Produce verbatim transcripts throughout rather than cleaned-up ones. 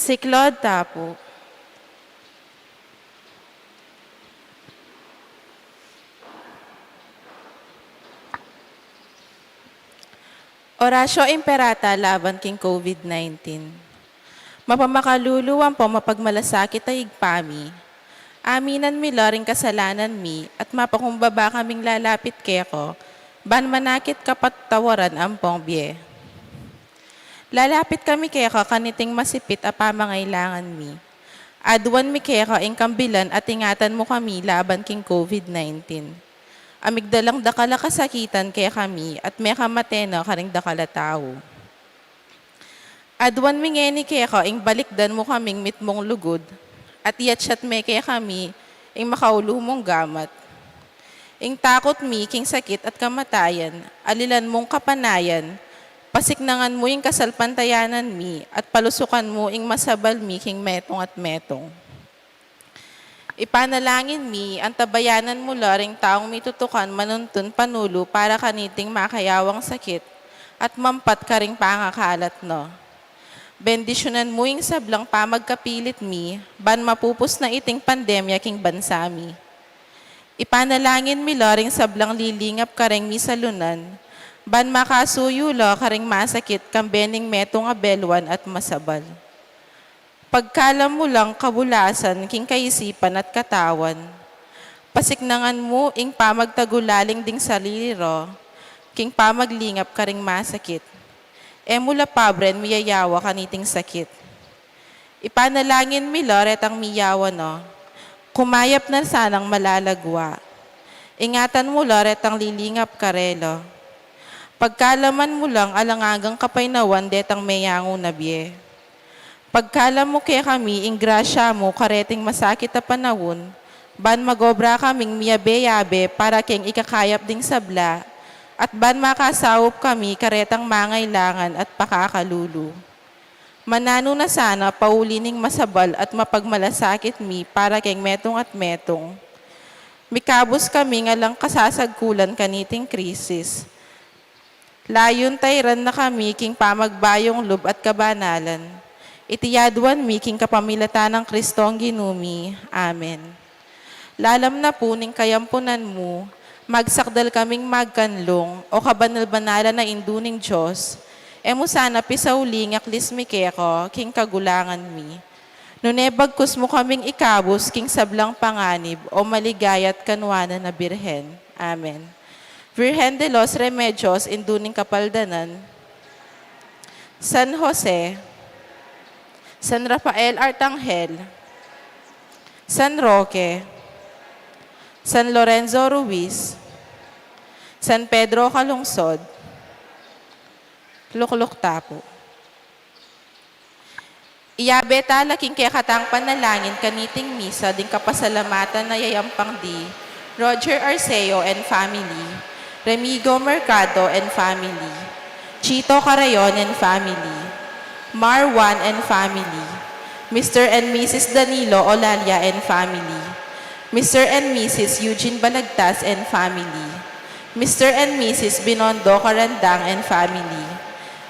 Siklaud ta pu. Oratio Imperata laban king COVID nineteen. Mapamakalulu ampong mapagmalasakit a Ibpa mi, aminan mi la ring kasalanan mi at mapakumbaba kaming lalapit keka, ban manakit kapatawaran ampong bie. Lalapit kami keka kaniting masipit a pamangailangan mi. Aduan mi keka ing kambilan at ingatan mu kami laban king COVID nineteen. A migdalang dakal a kasakitan kekami at mekamate na karing dakal a tau. Aduan mi ngeni keka ing balikdan mu kaming mitmung lugud, at iyatyat me kekami ing makaulu mung gamat. Ing takut mi king sakit at kamatayan, alilan mung kapanayan, pasiknangan mu ing kasalpantayanan mi, at palusukan mu ing masabal mi king metung at metung. Ipanalangin mi, antabayanan mu la ring taung mitutukan manuntun panulu para kaniting makayawang sakit at mampat karing pangakalat na. Bendisyunan mu ing sablang pamagkapilit mi, ban mapupus na iting pandemya king bansa mi. Ipanalangin mi la ring sablang lilingap kareng misalunan, ban makasuyu la karing masakit kambe ning metung a beluan at masabal. Pagkalam mu lang kabulasan king kaisipan at katawan. Pasiknangan mu ing pamagtagulaling ding sarili ra, king pamaglingap karing masakit. E mu la pabren miyayawa kaniting sakit. Ipanalangin mi la retang miyawa na, kumayap na sanang malalagwa. Ingatan mu la retang lilingap karela. Pagkalaman mu lang alang anggang kapaynawan detang meyangu na bie. Pagkalam mu kekami ing grasya mu kareting masakit a panaun, ban magobra kaming miyabe-yabe para king ikakayap ding sabla, at ban makasaup kami karetang mangailangan at pakakalulu. Mananu na sana pauli ning masabal at mapagmalasakit mi para king metung at metung. Mikabus kami nga lang kasasagkulan kaniting krisis. Layun tairan na kami king pamagbayung lub at kabanalan. Iti yaduan mi king kapamilatan nang Kristong Ginu mi. Amen. Lalam na pu ning kayampunan mu, magsakdal kaming magkanlung, o kabanal-banalan a Indu ning Dios, e mu sana pisauli ing aklis mi keka king kagulangan mi. Nune bagkus mu kaming ikabus king sablang panganib, o maligaya at kanwanan a Birhen. Amen. Virgen de los Remedios, Indu ning Kapaldanan, San Jose, San Rafael Arcangel, San Roque, San Lorenzo Ruiz, San Pedro Calungsod, lukluk ta pu. Iyabe ta la king kekatang panalangin kaniting misa ding kapasalamatan a yayampang di Roger Arceo and family, Remigo Mercado and family, Chito Carayon and family, Mar Juan and family, Mister and Missus Danilo Olalia and family, Mister and Missus Eugene Balagtas and family, Mister and Missus Binondo Carandang and family,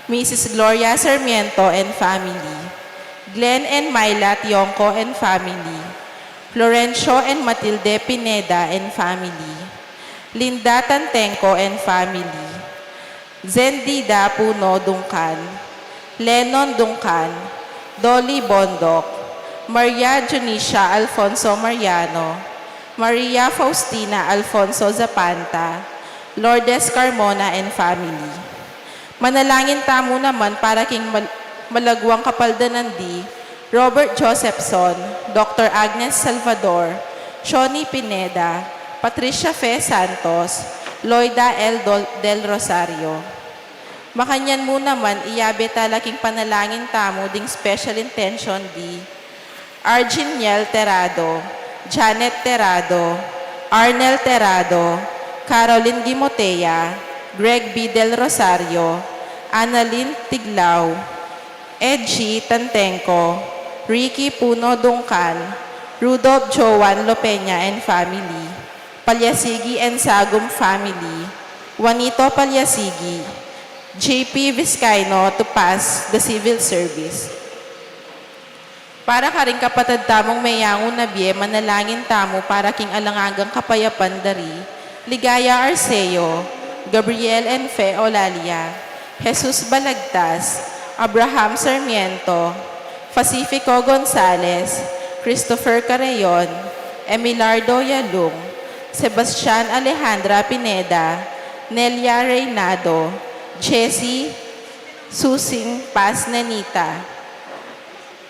Missus Gloria Sarmiento and family, Glenn and Myla Tionco and family, Florencio and Matilde Pineda and family, Linda Tantenco and family, Zendida Puno Dungcan, Lennon Dungcan, Dolly Bondoc, Maria Junicia Alfonso Mariano, Maria Faustina Alfonso Zapanta, Lourdes Carmona and family. Manalangin tamu naman para king mal-, malagwang kapaldanan di Robert Josephson, Doctor Agnes Salvador, Shoni Pineda, Patricia Fe Santos, Loida L. Dol-, Del Rosario. Makanyan mu naman, iyabe ta la king panalangin tamu ding special intention di Arginiel Terrado, Janet Terrado, Arnel Terrado, Caroline Gimotea, Greg B. Del Rosario, Annalyn Tiglao, Ed G. Tantenco, Ricky Puno Dungcan, Rudolph Joan Lopeña and family, Palyasigi and Sagum family, Juanito Palyasigi, J P Vizcaino to pass the civil service. Para karing kapatad tamung meyangu na bie, manalangin tamu para king alang anggang kapayapan da ri Ligaya Arceo, Gabriel and Fe Olalia, Jesus Balagtas, Abraham Sarmiento, Pacifico Gonzales, Christopher Carreon, Emilardo Yalung, Sebastian Alejandra Pineda, Nelia Reynado, Jessie Susing Paz Nenita,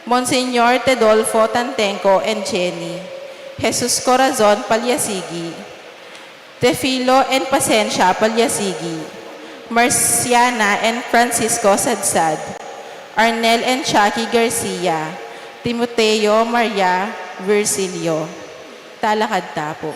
Monsignor Tedolfo Tantenco and Jenny, Jesus Corazon Palyasigi, Tefilo and Pasensia Palyasigi, Marciana and Francisco Sadsad, Arnel and Chucky Garcia, Timoteo Maria Virgilio. Talakad ta pu.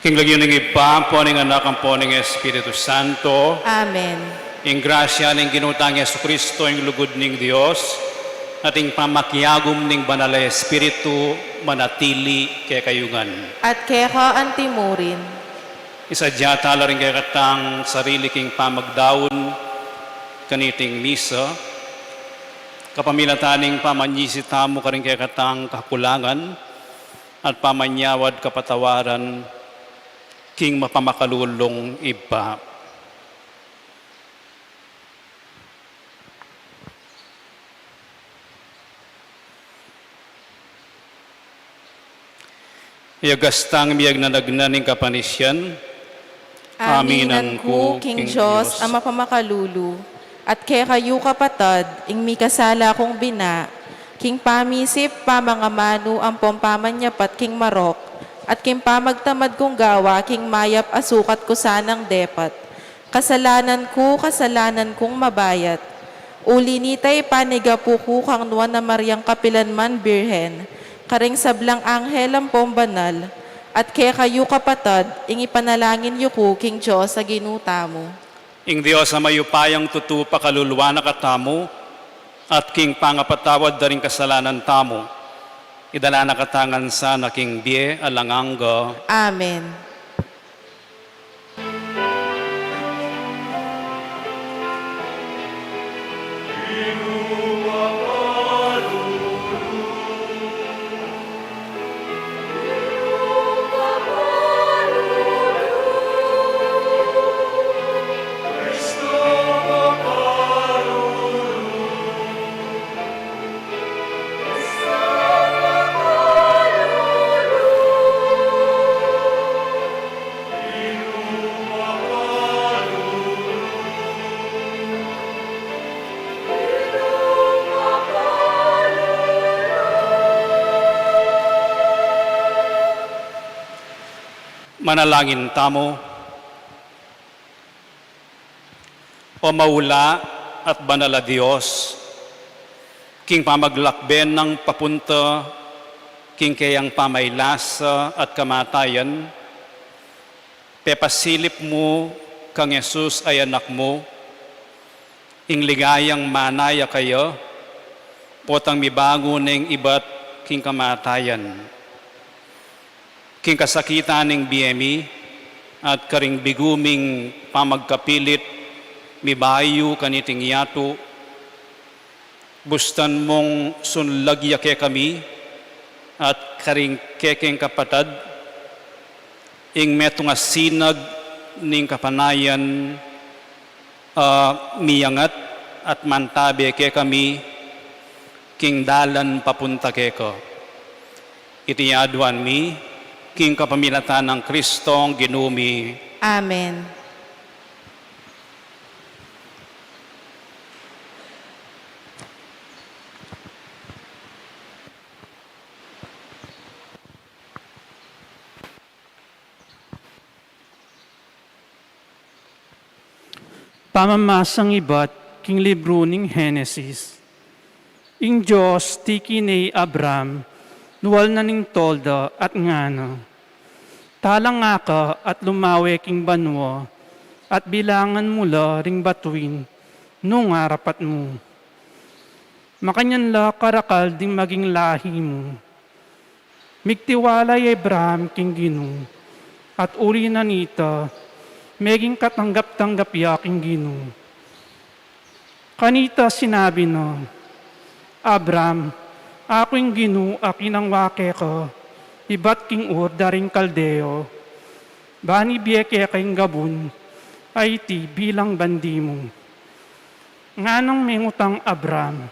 King lagyu ning Ibpa, ampo ning Anak, ampo ning Espiritu Santo. Amen. Ing grasya ning Ginu tang Jesucristo, ing lugud ning Dios, at ing pamakiagum ning Banal a Espiritu, manatili kekayu ngan. At keka antimurin. Isadia tala ring kekatang sarili king pamagdaun kaniting misa. Kapamilatan ning pamanyisi tamu karing kekatang kakulangan at pamanyawad kapatawaran king mapamakalulung Ibpa. Iyagas tang miyagnanagnan ning kapanisian. Aminan ku king Dios a mapamakalulu, at kekayu kapatad, ing mikasala kung bina, king pamisip, pamangamanu ampong pamanyapat king marok, at king pamagtamad kung gawa king mayap a sukat ku sanang depat. Kasalanan ku, kasalanan kung mabayat. Uli nita, ipanigapu ku kang Nuan a Mariang kapilan man Birhen, karing sablang anghel ampong banal, at kekayu kapatad, ing ipanalangin yu ku king Dios a Ginu tamu. Ing Dios a mayupayang tutu pakaluluan na katamu, at king pangapatawad da ring kasalanan tamu, idala na katamu ngan sana king bie alang angga. Amen. Manalangin tamu. O maula at banal a Dios, king pamaglakbe nang papunta king keyang pamaylasa at kamatayan, pepasilip mu kang Jesus a Anak mu, ing ligayang manaya kaya, potang mibangun neng ibat king kamatayan. King kasakitan ning bie mi, at karing bigu ming pamagkapilit, mibayu kaniting yatu, bustan mung sunlag ya kekami, at karing kekeng kapatad, ing metung a sinag ning kapanayan, a miyangat at mantabe kekami king dalan papunta keka. Iti aduan mi king kapamilatan nang Kristong Ginu mi. Amen. Pamamasang ibat king libru ning Genesis. Ing Dios tiki ne i Abram, nual na ning tolda at ngana, "Talanga ka at lumawe king banua, at bilangan mu la ring batuin nung arapat mu. Makanyan la karakal ding maging lahi mu." Migtiwala i Abraham king Ginu, at uli na nita, meging katanggap-tanggap ya king Ginu. Kanita sinabi na, "Abram, aku ing Ginu a kinangwa keka ibat king Ur da ring Kaldeo, bani bie keka ing gabun a iti bilang bandi mu." Nganang mengutang Abram,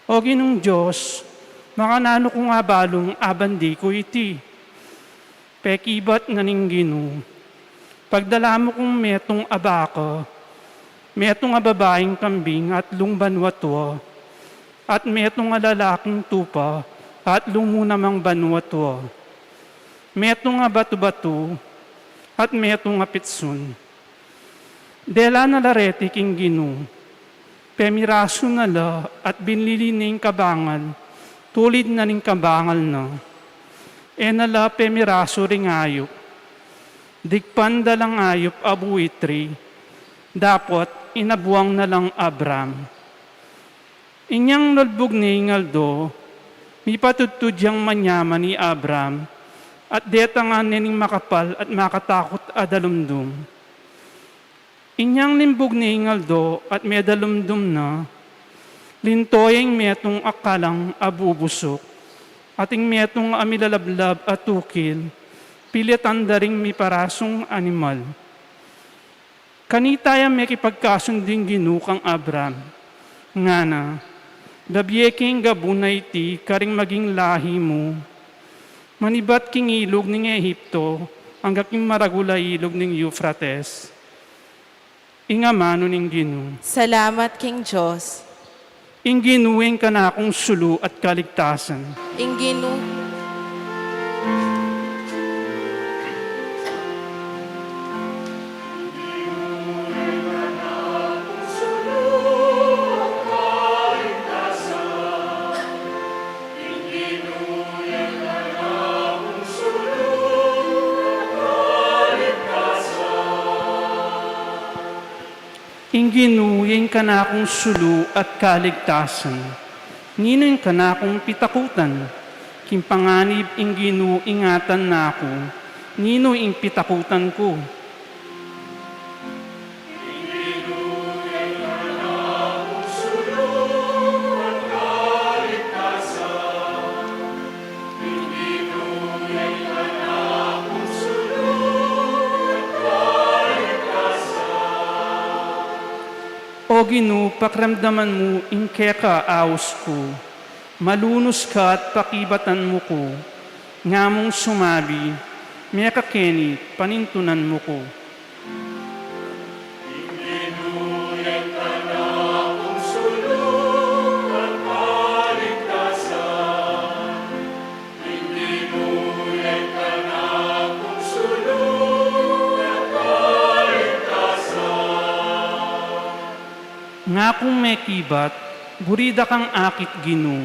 "O Ginung Dios, makananu kung abalung a bandi ku iti?" Pekibat na ning Ginu, "Pagdala mu kung metung a baka, metung a babaing kambing a atlung banua tua, at metung a lalaking tupa a atlung mu namang banua tua, metung a batu-batu, at metung a pitsun." Dela na la reti king Ginu, pemirasu na la at binlili ne ing kabangal, tulid na ning kabangal na. E na la pemirasu ring ayup. Digpan da lang ayup a buitri, dapot inabuang na lang Abram. Inyang nalbug ne ing aldo, mipatudtud yang manyaman i Abram, at detangan ne ning makapal at makatakut a dalumdum. Inyang limbug ne ing aldo at medalumdum na, Linto ya ing metung a kalang a bubusuk, at ing metung a milalablab a tukil, pilatan da ring miparasung animal. Kanita ya mekipagkasundi ing Ginu kang Abram, ngana, Babie ke ing gabun a iti karing maging lahi mu, manibat king ilug ning Ehipto angga king maragul a ilug ning Eufrates. Ing amanu ning Ginu. Salamat king Dios. Ing Ginu ing kanakung sulu at kaligtasan. Ing Ginu. Ing Ginu ya ing kanakung sulu at kaligtasan. Ninu ing kanakung pitakutan? King panganib ing Ginu ingatan na ku, ninu ing pitakutan ku? O Ginu, pakiramdaman mu ing keka aus ku, malunus ka at pakibatan mu ku, nga mung sumabi, mekakeni panintunan mu ku. Nga kung mekibat, buri da kang akit Ginu,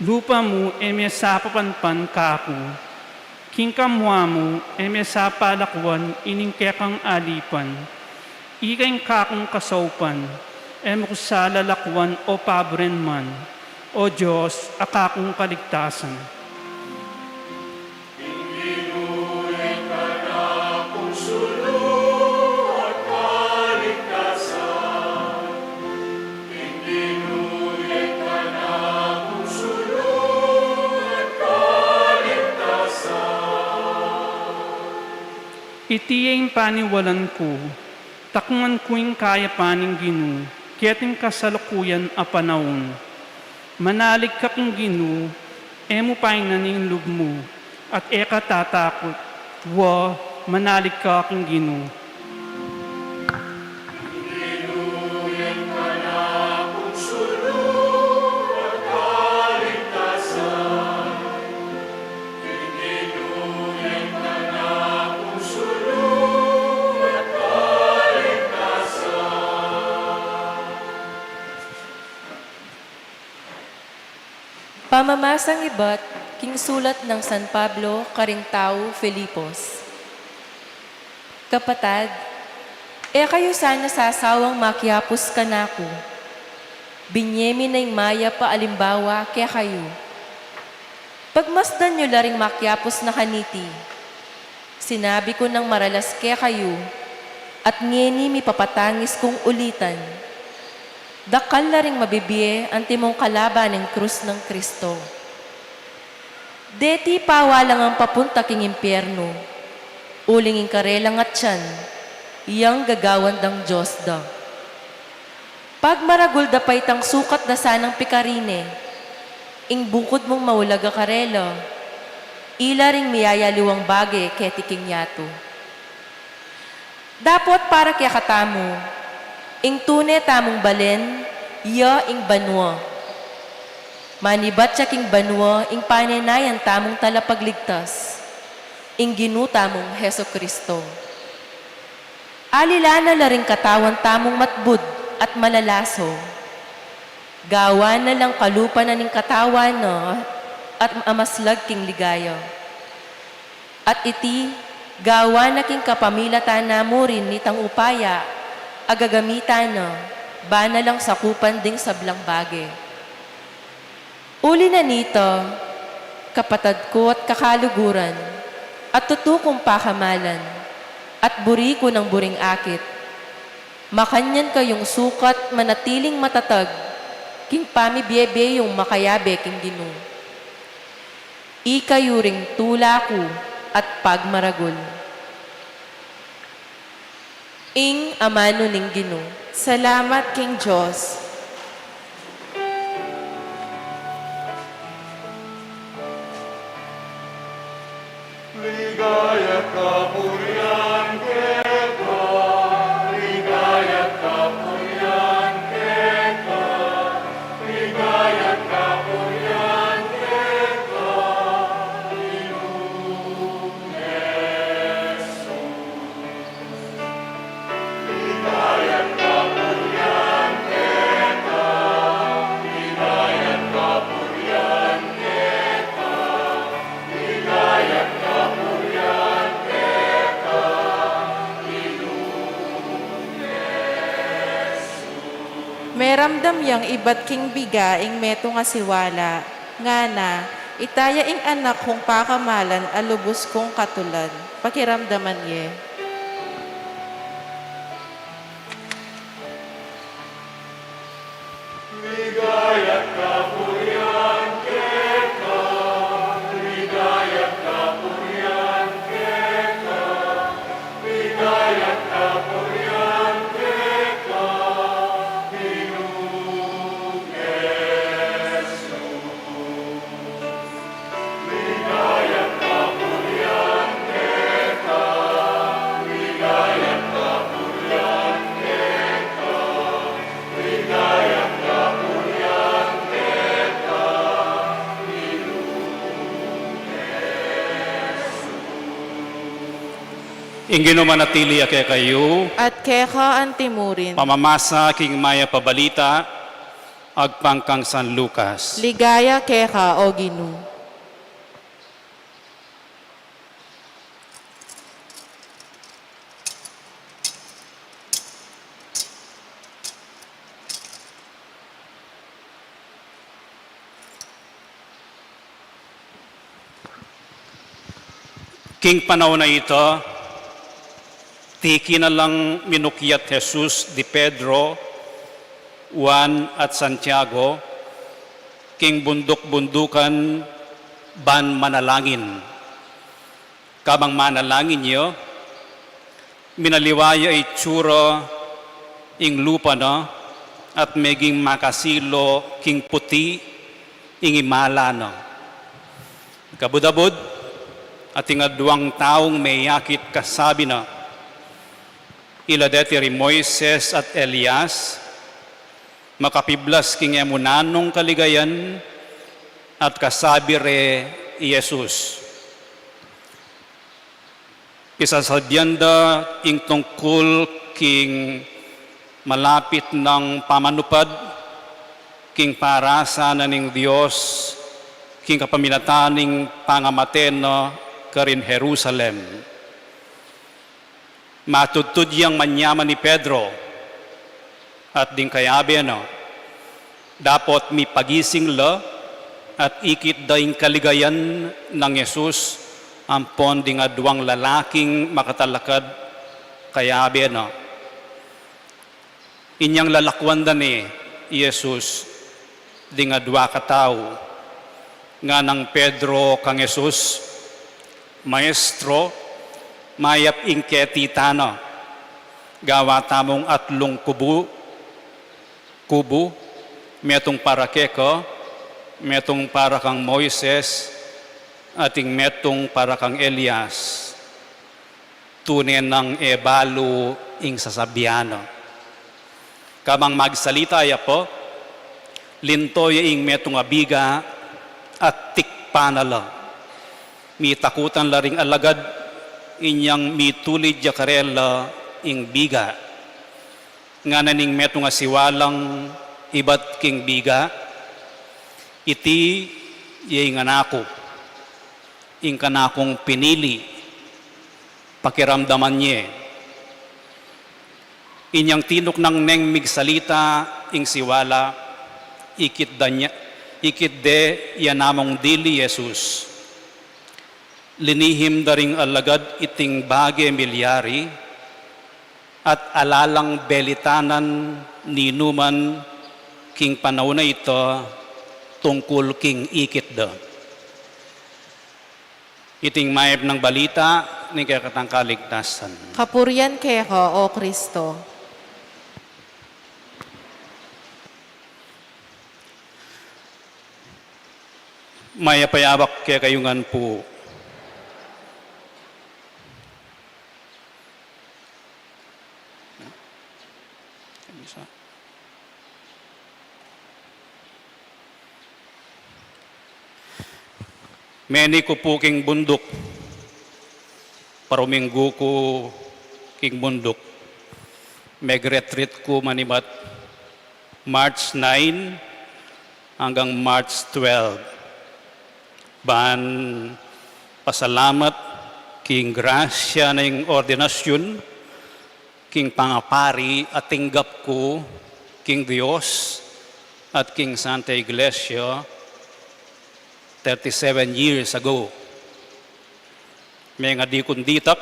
lupa mu e mesapapanpan kaku, king kamua mu e mesapalakwan ining kekang alipan, ika ing kakung kasaupan, e mu ku sa lalakwan o paburen man, O Dios, a kakung kaligtasan. Iti ya ing paniwalan ku, takngan ku ing kayapan ning Ginu, keting kasalukuyan a panaun. Manalig ka king Ginu, e mu painan ing lub mu, at e ka tatakut. Wa, manalig ka king Ginu. Pamamasang ibat king sulat nang San Pablo karing taga Filipos. Kapatad, e kayu sana sasawang makiapus kanaku. Binie mi na ing mayap a alimbawa kekayu. Pagmasdan yu la ring makiapus na kaniti. Sinabi ku nang maralas kekayu, at ngeni mipapatangis kung ulitan. Dakal la ring mabibie antimong kalaban ning krus nang Kristo. Deti pawalang papunta king impiernu, uling ing karelang atian, yang gagawan dang dios da. Pagmaragul da pa itang sukat da sanang pikarine, ing bukud mung maulag a karela, ila ring miyayaliwang bage keti king yatu. Dapot para kekatamu, ing tune tamung balen, ya ing banua. Manibat ya king banua ing panenayan tamung talapagligtas, ing Ginu tamung Jesu-Kristo. Alilan na la ring katawan tamung matbud at malalaso. Gawan na lang kalupa na ning katawan na at amaslag king ligaya. At iti, gawan na king kapamilatan na mu rin nitang upaya a gagamitan na, bana lang sakupan ding sablang bage. Uli na nita, kapatad ku at kakaluguran, at tutu kung pakamalan, at buri ku nang buring akit, makanyan kayung sukat manatiling matatag Ing pamibie-bie yung makayabe king Ginu. Ikayu ring tula ku at pagmaragul. Ing amanu ning Ginu. Salamat king Dios. Ligaya't kapurian keka, ligaya't kapurian keka, ligaya't kapurian keka, Ginu Jesus. Meramdam yang ibat king biga ing metung a siwala, ngana, ita ya ing anak kung pakamalan a lubus kung katulan. Pakiramdaman ye. Ligaya't kapurian keka, ligaya't kapurian keka, ligaya't kapurian keka, Ginu Jesus. Ing Ginu manatili ya kekayu. At keka antimurin. Pamamasa king Mayap a Balita agpang kang San Lucas. Ligaya keka, O Ginu. King panaun a ita, tiki na lang minukyat Jesus di Pedro, Juan, at Santiago, king bunduk-bundukan ban manalangin. Kabang manalangin ya, minaliwa ya itsura ing lupa na, at meging makasilo king puti ing imala na. Kabud-abud, ating aduang taung meyakit kasabi na, ila deti ri Moises at Elias, makapiblas king e mu nanung kaligayan, at kasabi re i Jesus. Pisasabian da ing tungkul king malapit nang pamanupad king parasa na ning Dios, king kapaminatan ning pangamate na karin Jerusalem. Matudtud yang manyaman i Pedro at ding kayabe na, dapot mipagising la at ikit da ing kaligayan nang Jesus ampon ding aduang lalaking makatalakad kayabe na. Inyang lalakwan da ne i Jesus ding adua katau. Nganang Pedro kang Jesus, Maestro, mayap ing keti tana. Gawa tamung atlung kubu, kubu, metung para keka, metung para kang Moises, at ing metung para kang Elias. Tune nang e balu ing sasabian na. Kabang magsalita ya pa, linto ya ing metung a biga at tikpan na la. Mitakutan la ring alagad, inyang mitulid ya karela ing biga. Ngana ning metung a siwalang ibat king biga, iti ya ing anak ku, ing kanakung pinili, pakiramdaman ye. Inyang tinuknang neng migsalita ing siwala, ikit da ne, ikit de ya namung dili i Jesus. Linihim da ring alagad iting bage milyari, at ala lang belitanan ninuman king panaun a ita tungkul king ikit da. Iting mayap nang balita ning kekatang kaligtasan. Kapurian keka, O Kristo. Mayap a yabak kekayu ngan pu. Meni ku pu king bunduk. Paruminggu ku king bunduk. Meg-retreat ku manibat March nine anggang March twelve. Ban pasalamat king grasya ning ordinasyun king pangapari a tinggap ku king Dios at king Santa Iglesia thirty-seven years ago. Mengadi kung ditak,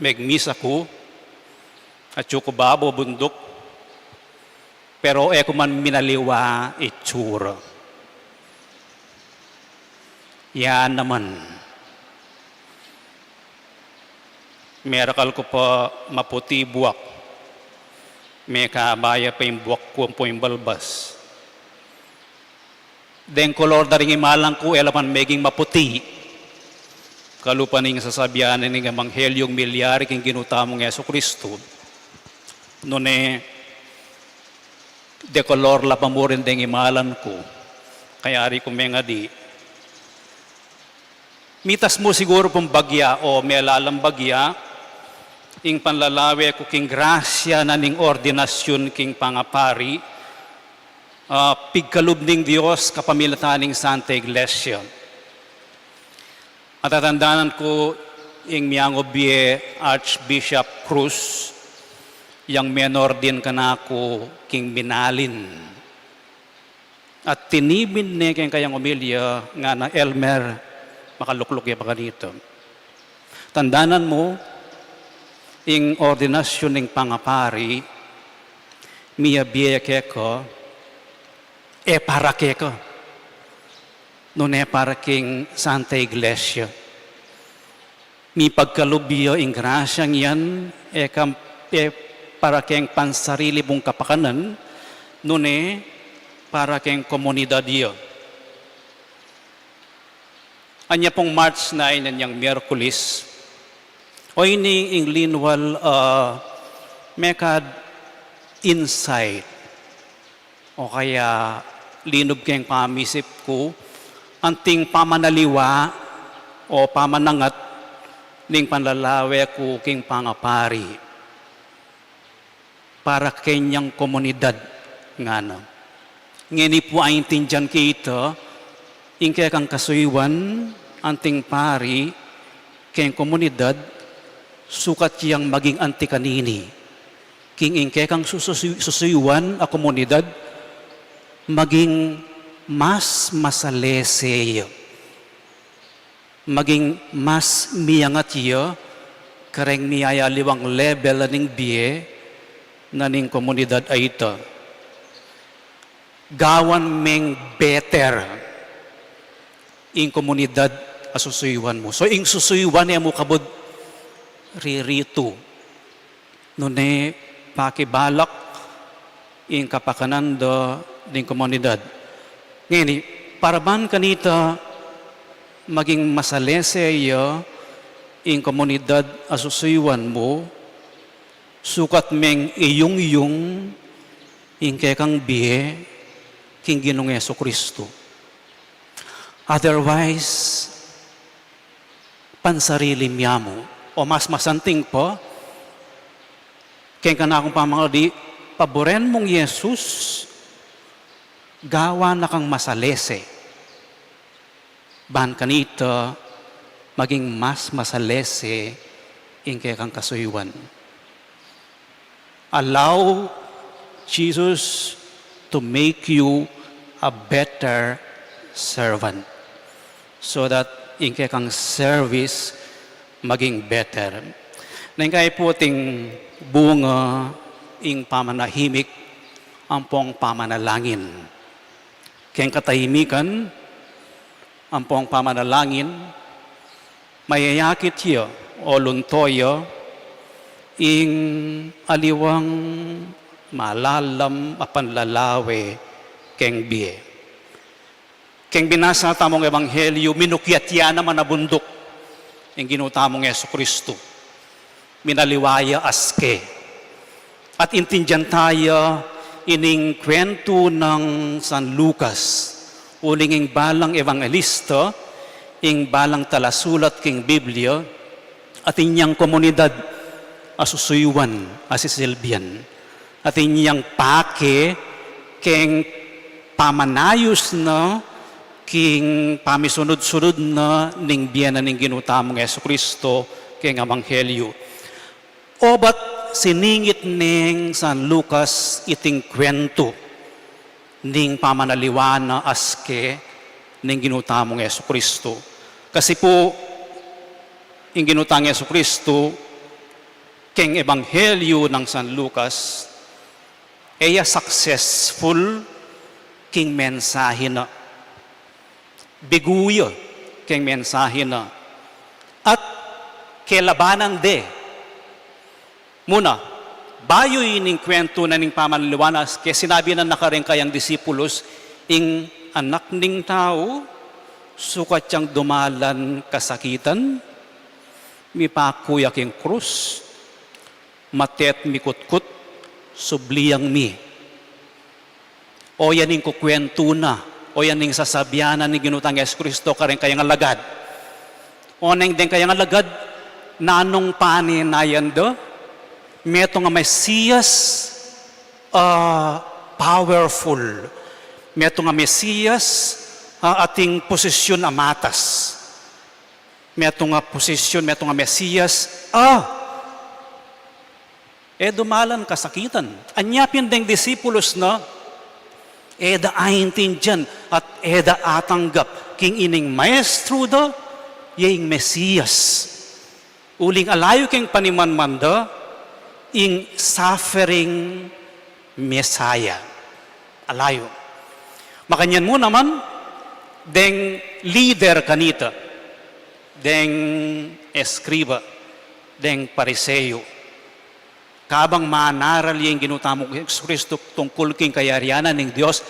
megmisa ku, atyu ku babo bunduk, pero e ku man minaliwa itsura. Yan naman. Merakal ku pa maputi buak. Mekabaya pa ing buak ku ampo ing balbas. Deng kolor da ring imalan ku, e la man meging maputi. Kalupa ning sasabian ning Ebanghelyung milyari king Ginu tamung Jesu Kristu. Nune, de kolor la pa mu rin deng imalan ku. Kayari ku mengadi. Mitas mu siguru pung bagya o melalam bagya, ing panlalawe ku king grasya na ning ordinasyun king pangapari, ah, pigkalub ning Dios kapamilatan ning Santa Iglesia. Atatandanan ku ing miangu bie Archbishop Cruz, yang menordin kanaku king Minalin. At tinibin ne keng kayang omilya ngana, Elmer, makalukluk ya pa kanita. Tandanan mu, ing ordinasyun ning pangapari, miyabie ya keka, e para keka, nune para king Santa Iglesia. Mipagkalub ya ing grasyang yan, e kam-, e para keng pansarili mung kapakanan, nune para keng komunidad ya. Anya pung March nine, anyang Miyerkules, o ini ing linwal, ah, mekad insight. O kaya linub keng pamisip ku, anting pamanaliwa o pamanangat ning panlalawe ku king pangapari. Para kenyang komunidad ngana. Ngeni pu aintindian kita, ing kekang kasuyuan, anting pari, keng komunidad, sukat yang maging anti kanini. King ing kekang sususu-, susuyuan a komunidad, maging mas masalese ya. Maging mas miyangat ya, kareng miyayaliwang level na ning bie, na ning komunidad a ita. Gawan meng better ing komunidad a susuyuan mu. So, ing susuyuan e mu kabud riritu. Nune pakibalak ing kapakanan da ning komunidad. Ngeni, para ban kanita maging masalese ya ing komunidad a susuyuan mu, sukat meng iyungyung ing kekang bie king Ginung Jesu Kristu. Otherwise, pansarili mya mu. O mas masanting pa, keng kanakung pamangadi, paburen mung Jesus, gawan na kang masalese. Ban kanita, maging mas masalese ing kekang kasuyuan. Allow Jesus to make you a better servant, so that ing kekang service maging better. Neng kaya pu ating bunga ing pamanahimik Ampong pamanalangin. Keng katahimikan, ampong pamanalangin, mayayakit ya o lunto ya ing aliwang malalam a panlalawe keng bie. Keng binasa tamung ebanghelyu, minukyat ya naman a bunduk ing Ginu tamung Jesucristo. Minaliwa ya aske. At intindian taya ining kwentu nang San Lucas, uling ing balang ebanghelista, ing balang talasulat king Biblia, atin yang komunidad a susuyuan, a sisilbian. Atin yang pake keng pamanayus na king pamisunud-sunud na ning bie na ning Ginu tamung Jesucristo keng ebanghelyu. Obat siningit neng San Lucas iting kwentu ning pamanaliwa na aske ning Ginu tamung Jesucristo. Kasi pu, ing Ginu tang Jesucristo, keng ebanghelyu nang San Lucas, e ya successful king mensahe na. Bigu ya keng mensahe na. At kelabanan de. Muna, bayu ining kwentu na ning pamanaliwa na aske, sinabi na na kareng kayang disipulus, ing Anak ning Tau, sukat yang dumalan kasakitan, mipaku ya king krus, mate't mikutkut, sublian mi. O yan ing kukwentu na, o yan ing sasabian na ning Ginu tang Jesucristo kareng kayang alagad. O neng deng kayang alagad, nanung panenayan da? Metung a Mesias, ah, powerful. Metung a Mesias, ah, ating posisyun a matas. Metung a posisyun, metung a Mesias, ah, e dumalan kasakitan. Anya pin deng disipulus na, e da aintindian at e da atanggap king ining maestru da, ya ing Mesias. Uling alayu keng panimanman da, ing suffering Messiah. Alayu. Makanyan mu naman, deng lider kanita, deng eskriba, deng Pariseo. Kabang manaral ya ing Ginu tamung Jesucristo tungkul king kayarian na ning Dios,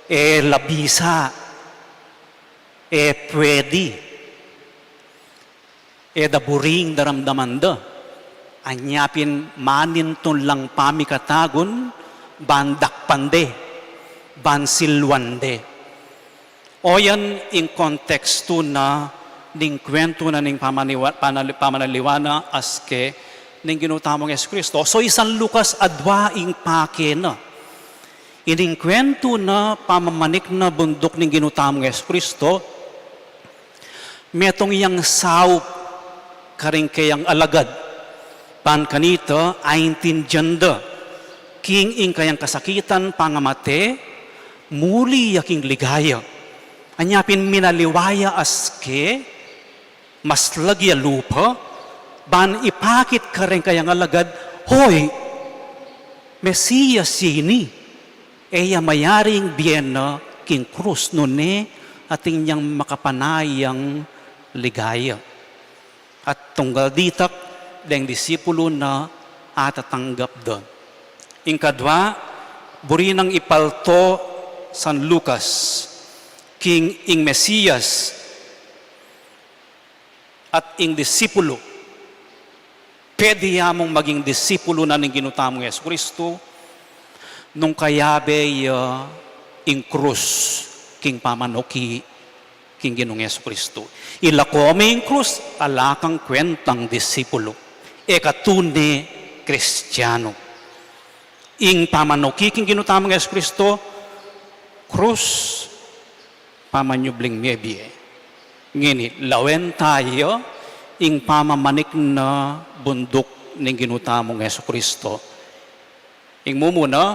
e la bisa, e pwede, e da buri ing daramdaman da. Anya pin manintun lang pamikatagun, ban dakpan de, ban silwan de. O yan ing kontekstu na ning kwentu na ning pamaniwa-, panali-, pamanaliwa na aske ning Ginu tamung Jesucristo. So, i San Lucas adwa ing pake na. Ining kwentu na pamamanik na bunduk ning Ginu tamung Jesucristo, metung yang saup karing kayang alagad. Ban kanita, aintindian da king ing kayang kasakitan, pangamate, muli ya king ligaya. Anya pin minaliwa ya aske, maslag ya lupa, ban ipakit kareng kayang alagad, hoy, Mesias ya ini. E ya mayari ing bie na king krus nune atin yang makapanayang ligaya. At tunggal ditak, deng disipulu na atatanggap da. Ing kadwa, buri nang ipalto San Lucas king ing Mesias at ing disipulu. Pwede ya mung maging disipulu na ning Ginu tamung Jesucristo nung kayabe ya ing krus king pamanuki king Ginung Jesucristo. Ilako me ing krus, ala kang kwentang disipulu. E ka tune Kristiano. Ing pamanuki king Ginu tamung Jesucristo, krus, pamanyubling mebie. Ngeni, lawen taya ing pamamanik na bunduk ning Ginu tamung Jesucristo. Ing mumuna,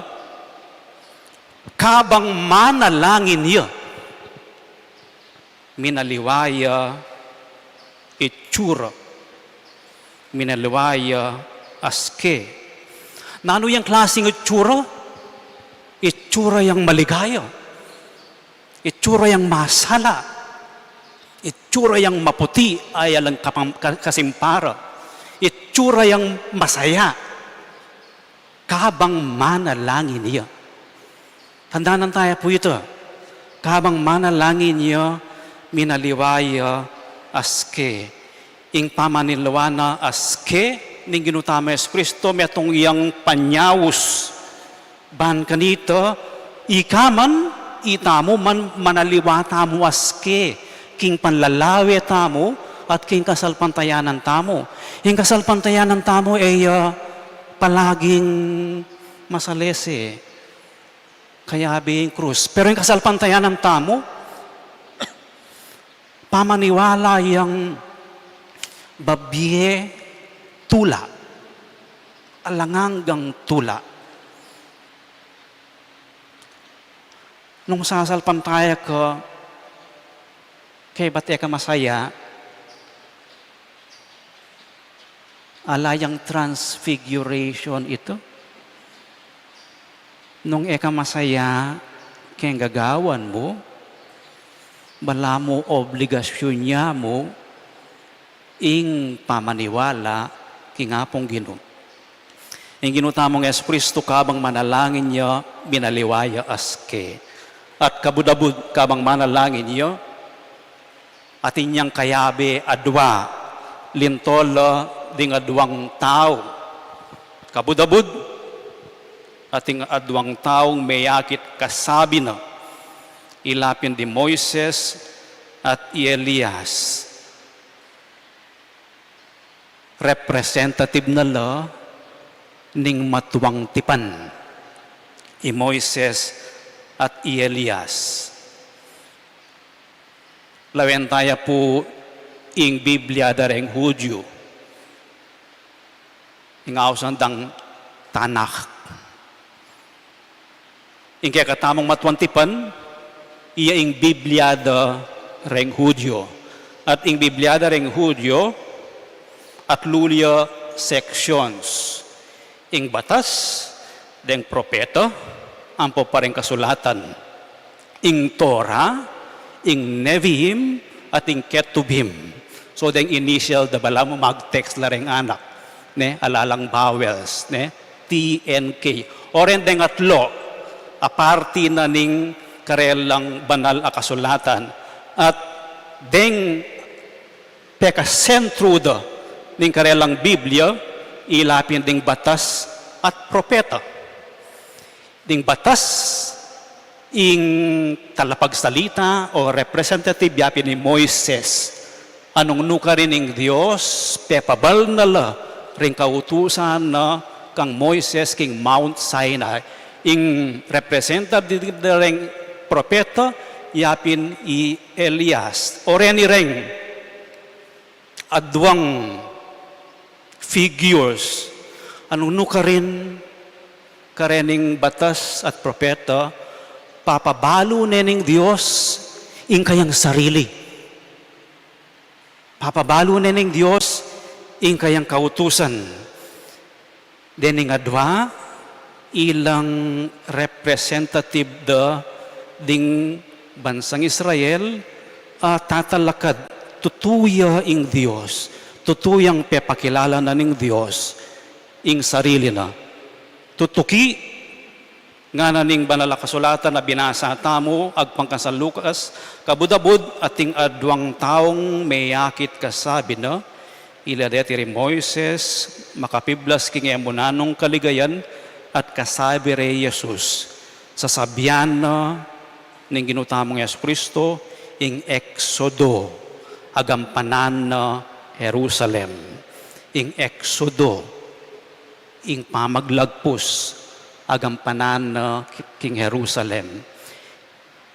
kabang manalangin ya, minaliwa ya itsura. Minaliwa ya aske. Nanu yang klasing itsura? Itsura yang maligaya. Itsura yang masala. Itsura yang maputi, ay alang kapang-, ka-, kasimpara. Itsura yang masaya. Kabang manalangin ya. Tandanan taya pu ita. Kabang manalangin ya, minaliwa ya aske. Ing pamanaliwa na aske ning Ginu tamung Jesucristo, metung yang panyaus. Ban kanita, ika man, itamu man, manaliwa tamu aske king panlalawe tamu at king kasalpantayanan tamu. Ing kasalpantayanan tamu, e ya palaging masalese, kayabe ing krus. Pero ing kasalpantayanan tamu, pamaniwala yang babie tula, alang anggang tula. Nung sasalpantaya ka, kaybat e ka masaya, ala yang transfiguration ito. Nung e ka masaya keng gagawan mu, balamu obligasyun ya mu ing pamaniwala king Apung Ginu. Ing Ginu tamung Jesucristo, kabang manalangin ya, minaliwa ya aske. At kabud-abud, kabang manalangin ya, atin yang kayabe adua, lintol la ding aduang tau. Kabud-abud, atin aduang taung meyakit kasabi na, ila pin di Moises at i Elias. Representative na la ning matuang tipan, i Moises at i Elias. Lawen taya pu ing Biblia da reng Hudyu. Ing ausan dang Tanakh. Ing kekatamung matuang tipan, iya ing Biblia da reng Hudyu. At ing Biblia da reng Hudyu, atlu ya sections. Ing Batas deng Propeta, ampo pa reng Kasulatan. Ing Torah, ing Nevi'im, at ing Ketuvim. So, deng initial da balamu mag-text la reng anak, ne, ala lang vowels, ne, T N K. O ren deng atlu, a parti na ning karelang banal a kasulatan. At deng pekasentru da ning karelang Biblia, ila pin ding Batas at Propeta. Ding Batas, ing talapagsalita o representative ya pin i Moises. Anung nukarin ing Dios, pepabal na la ring kautusan na kang Moises king Mount Sinai. Ing representative da reng propeta, ya pin i Elias. O reni reng aduang figures, anung nukarin karening Batas at Propeta, papabalu ne ning Dios ing kayang sarili. Papabalu ne ning Dios ing kayang kautusan. Dening adua, ilang representative da ding bansang Israel, a tatalakad, tutu ya ing Dios, tutu yang pepakilala na ning Dios ing sarili na. Tutuki, ngana ning banal a kasulatan a binasa tamu, agpang kang San Lucas, kabud-abud ating aduang taung meyakit kasabi na, ila deti ri Moises, makapiblas king e mu nanung kaligayan, at kasabi re Jesus, sasabian na ning Ginu tamung Jesucristo, ing Eksodo, agampanan na Jerusalem. Ing Eksodo, ing pamaglagpus, agampanan na ki-, king Jerusalem.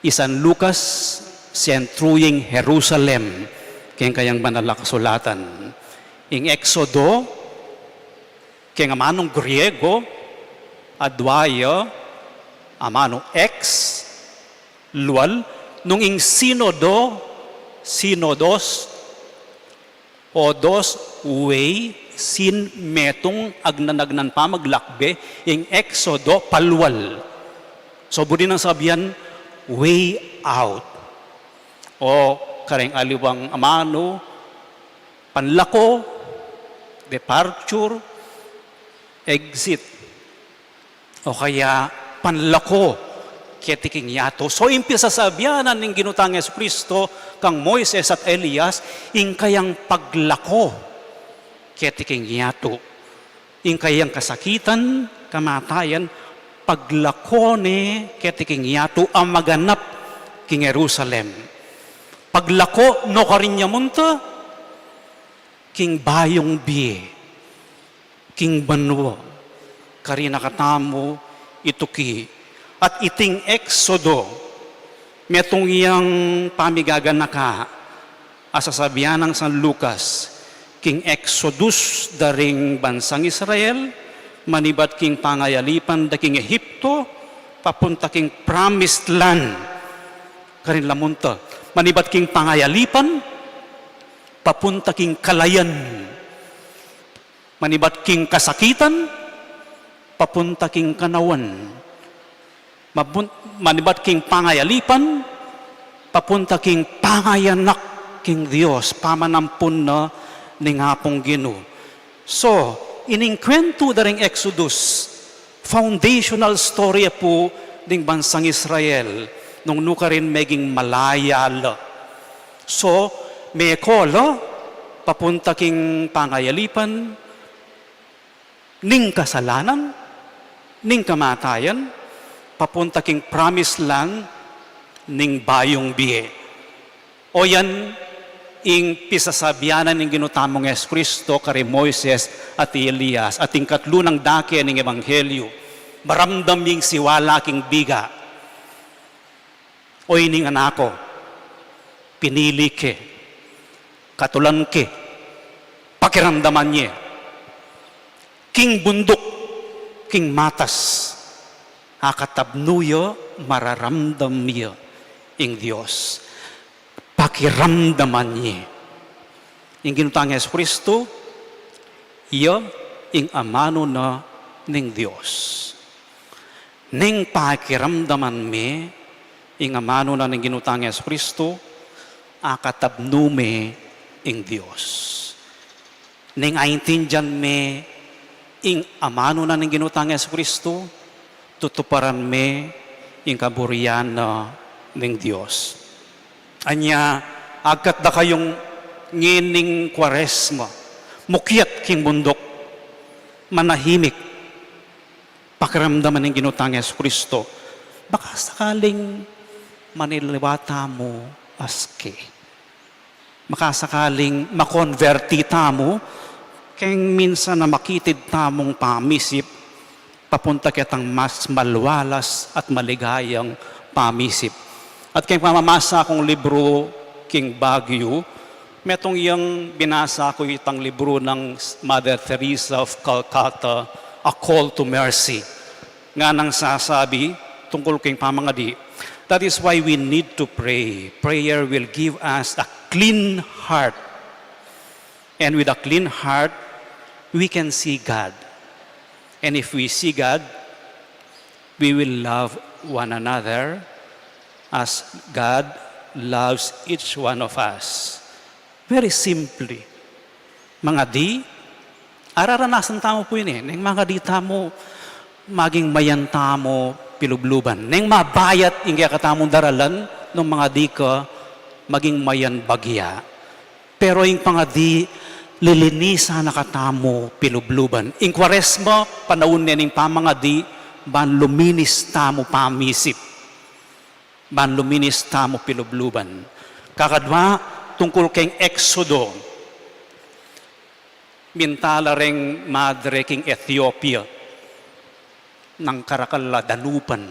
I San Lucas, sentru ya ing Jerusalem, keng kayang banal a kasulatan. Ing Eksodo, keng amanung Griego, adua ya, amanu ex, lual, nung ing sinodo, sinodos, odos, way, sin, metung, agnan-agnan pamaglakbe, ing Eksodo, palual. So, buri nang sabian, way out. O, kareng aliwang amanu, panlako, departure, exit. O kaya, panlako keti king yatu. So, ing pisasabianan ning Ginu tang Jesucristo kang Moises at Elias, ing kayang paglako keti king yatu. Ing kayang kasakitan, kamatayan, paglako ne keti king yatu a maganap king Jerusalem. Paglako, nukarin ya munta, king bayung bie, king banua, karin na katamu ituki. At iting Eksodo, metung yang pamigaganaka a sasabian nang San Lucas, king Exodus da ring bansang Israel, manibat king pangayalipan da king Egipto, papunta king promised land, karin la munta. Manibat king pangayalipan, papunta king kalayan. Manibat king kasakitan, papunta king kanawan. Mabun-, manibat king pangayalipan, papunta king pangayanak king Dios, pamanampun na ning Apung Ginu. So, ining kwentu da ring Exodus, foundational story pu ding bansang Israel, nung nukarin meging malaya la. So, meko la, papunta king pangayalipan, ning kasalanan, ning kamatayan, papunta king promised land, ning bayung bie. O yan, ing pisasabianan ning Ginu tamung Jesucristo kari Moises at Elias, at ing katlu nang dake ning Ebanghelyo, maramdam ing siwala king biga. O ining anak ku, pinili ke, katulan ke, pakiramdaman ye. King bunduk, king matas, akatabnu ya, mararamdam ya ing Dios. Pakiramdaman ye. Ing Ginu tang Jesucristo, iya ing amanu na ning Dios. Neng pakiramdaman me ing amanu na ning Ginu tang Jesucristo, akatabnu me ing Dios. Neng aintindian me ing amanu na ning Ginu tang Jesucristo, tutuparan me ing kaburian na ning Dios. Anya, agkat da kayung ngening Kuaresma, mukyat king bunduk, manahimik, pakiramdaman ing Ginu tang Jesucristo. Baka sakaling maniliwa tamu aski. Baka sakaling makonberti tamu, keng minsan a makitid tamung pamisip, papunta ketang mas malualas at maligayang pamisip. At keng pamamasa kung libru king Baguio, metung yang binasa ku itang libru nang Mother Teresa of Calcutta, A Call to Mercy. Nganang sasabi tungkul king pamangadi. That is why we need to pray. Prayer will give us a clean heart. And with a clean heart, we can see God. And if we see God, we will love one another as God loves each one of us. Very simply, mangadi, araranasan tamu pu ini, neng mangadi tamu, maging mayan tamu pilubluban. Neng mabayat ing kekatamung daralan, nung mangadi ka, maging mayan bagya. Pero ing pangadi, lilinisan na katamu pilubluban. Ing Kuaresma, panaun ne ning pamangadi, ban luminis tamu pamisip. Ban luminis tamu pilubluban. Kakadwa, tungkul keng Eksodo, minta la reng madre king Ethiopia, nang karakal la danupan,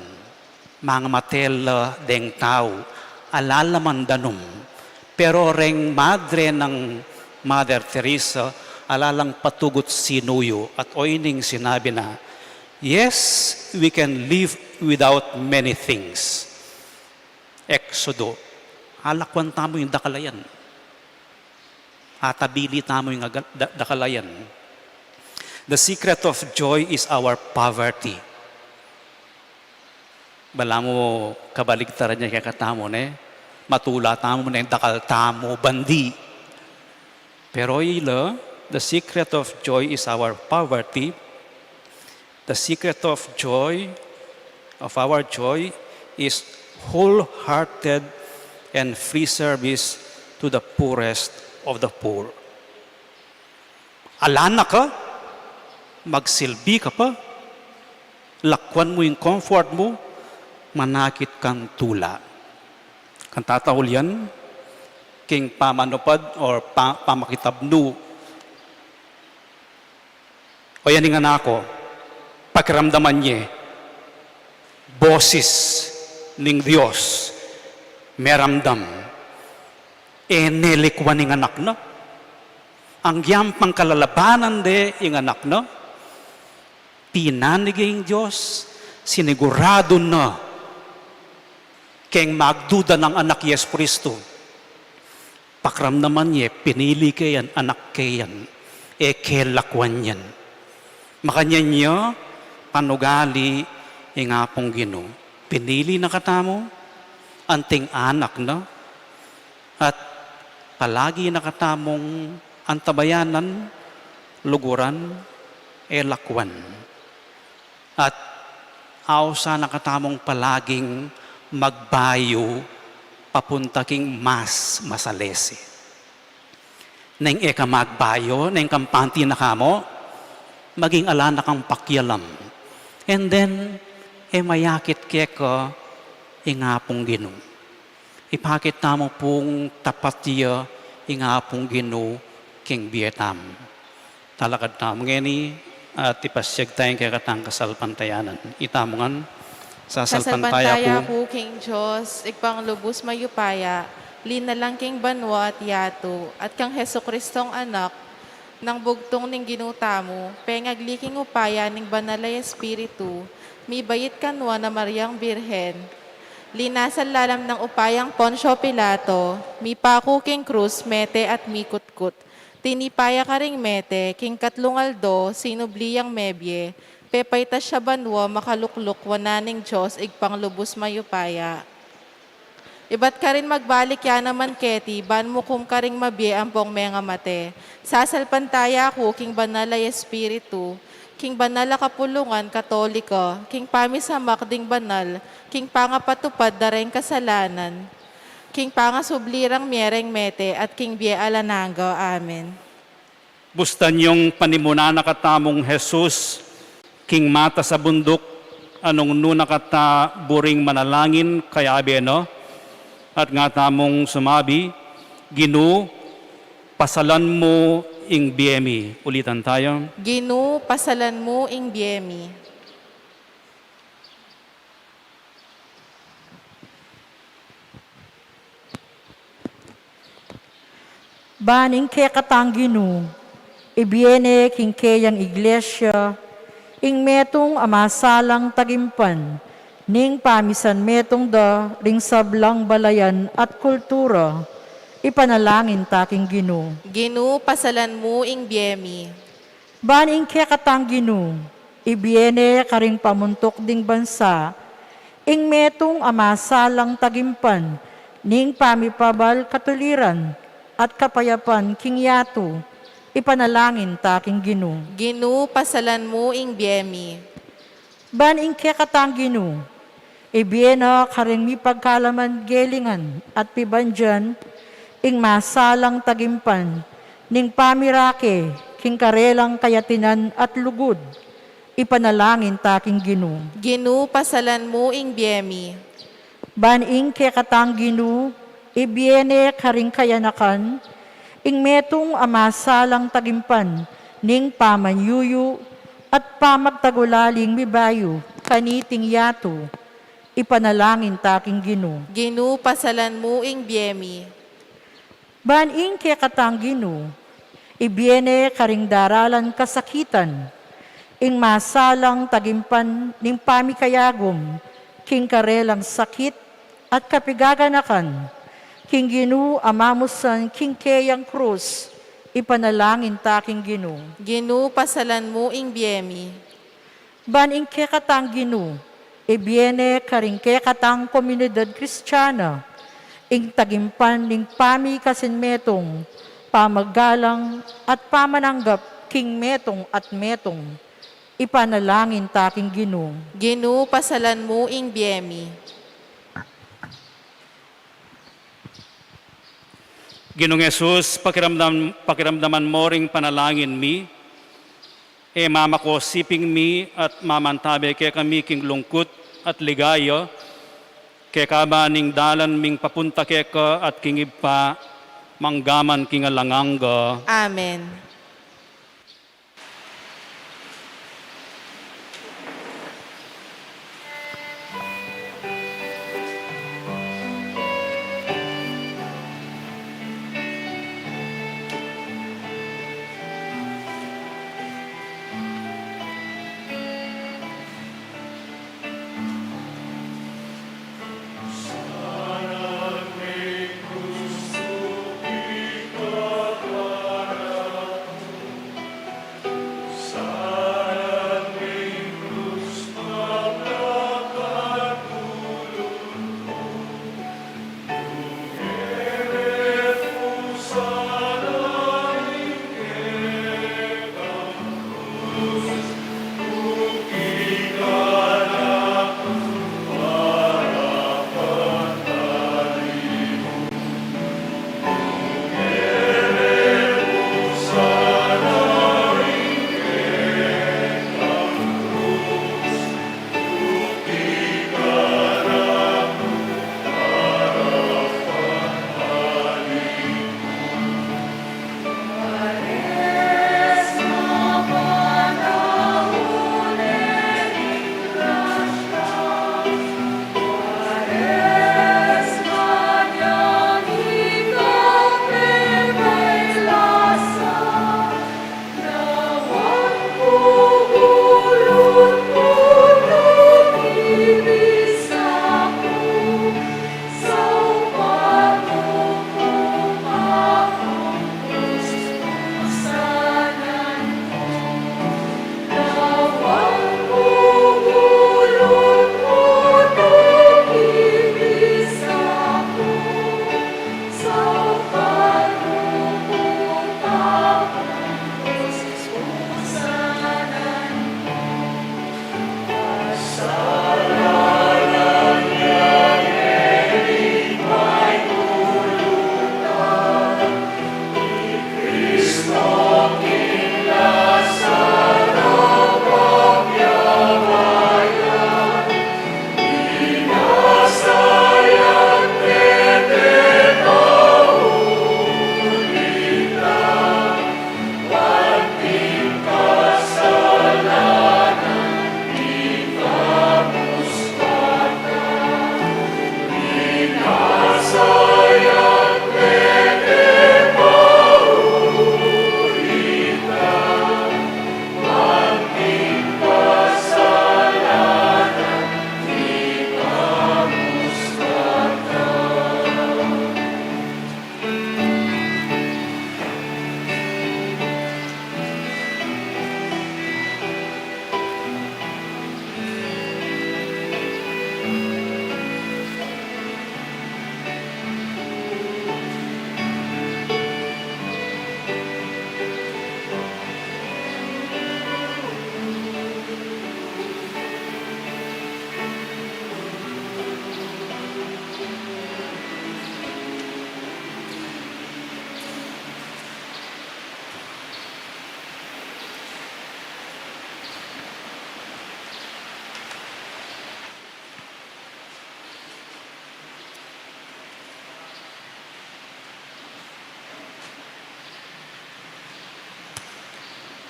mangamate la deng tau, ala la mang danum. Pero reng madre nang Mother Teresa, ala lang patugut sinuyu, at oining sinabi na, "Yes, we can live without many things." Eksodo, alakwan tamu ing dakal a yan. Atabili tamu ing aga-, da-, dakal a yan. The secret of joy is our poverty. Balamu kabaligtaran ya kekatamu, ne? Matula tamu, ne, dakal tamu bandi. Pero ila, the secret of joy is our poverty. The secret of joy, of our joy, is wholehearted and free service to the poorest of the poor. Ala na ka, magsilbi ka pa, lakwan mu ing comfort mu, manakit kang tula. Kang tataulian, king pamanupad or pa-, pamakitabnu. O yan ing anak ku, pakiramdaman ye, bosis ning Dios, meramdam, e ne likwan ing anak na. Anggiyang pangkalalabanan de ing anak na, pinanig ye ing Dios, siniguradu na keng magduda nang anak Jesu Kristu. Pakiramdaman ye, pinili ke yan, anak ke yan, e ke lakwan yan. Makanyan ya panugali ing Apung Ginu. Pinili na katamu, anting anak na, at palagi na katamung antabayanan, luguran, e lakwan. At ausan na katamung palaging magbayu papunta king mas masalese. Neng e ka magbayu, neng kampante na ka mu, maging ala na kang pakialam. And then, e mayakit keka ing Apung Ginu. Ipakit tamu pung tapat ya ing Apung Ginu king bie tamu. Talakad tamu ngeni at ipasiag taya ing kekatang kasalpantayanan. Itamu ngan, sasalpantaya ku king Dios, Ibpang lubus mayupaya, linalang king banua at yatu, at kang Jesucristong Anak, nang bugtung ning Ginu tamu, pengagli king upaya ning Banal a Espiritu, mibait kanwa na Mariang Birhen, linasa lalam nang upayang Poncio Pilato, mipaku king krus, mete at mikutkut. Tinipa ya karing mete, king katlung aldo, sinubli yang mebie, pepaitas ya banua, makalukluk wanan ning Dios, Ibpang lubus mayupaya. Ibat karin magbalik ya naman keti, ban mukum karing mabie ampong mengamate. Sasalpantaya ku king Banal a Espiritu, king banal a kapulungan Katolika, king pamisamak ding banal, king pangapatupad da reng kasalanan, king pangasubli rang mie reng mete, at king bie alang angga. Amen. Bustan yung panimunan na katamung Jesus, king matas a bunduk, a nung nu na kata buring manalangin, kayabe na, at nga tamung sumabi, Ginu, pasalan mu ing bie mi. Ulitan tayo. Ginu, pasalan mu ing bie mi. Ban ing kekatang Ginu, ibie ne king keyang Iglesia, ing metung a masalang tagimpan, ning pamisan metung da ring sablang balayan at kultura, ipanalangin ta king Ginu. Ginu, pasalan mu ing bie mi. Ban ing kekatang Ginu, ibie ne karing pamuntuk ding bansa, ing metung a masalang tagimpan, ning pamipabal katuliran, at kapayapan king yatu, ipanalangin ta king Ginu. Ginu, pasalan mu ing bie mi. Ban ing kekatang Ginu, ibie na karing mipagkalaman gelingan at pibandian, ing masalang tagimpan, ning pamirake, king karelang kayatinan at lugud, ipanalangin ta king Ginu. Ginu, pasalan mu ing bie mi. Ban ing kekatang Ginu, ibie ne karing kayanakan, ing metung a masalang tagimpan, ning pamanyuyu, at pamagtagulaling mibayu, kaniting yatu, ipanalangin ta king Ginu. Ginu, pasalan mu ing bie mi. Ban ing kekatang Ginu, ibie ne karing daralan kasakitan, ing masalang tagimpan ning pamikayagum, king karelang sakit at kapigaganakan, king Ginu a mamusan king keyang krus, ipanalangin ta king Ginu. Ginu, pasalan mu ing bie mi. Ban ing kekatang Ginu, Ibie ne karing kekatang komunidad Kristiana ing tagimpan ning pamikasin metung, pamagalang at pamananggap king metung at metung. Ipanalangin ta king Ginu. Ginu, pasalan mu ing bie mi. Ginung Jesus, pakiramdam, pakiramdaman mo ring panalangin mi, e mamakosiping mi at mamantabe kekami king lungkut at ligaya, keka ba ning dalan ming papunta keka at king Ibpa, manggaman king alang angga. Amen.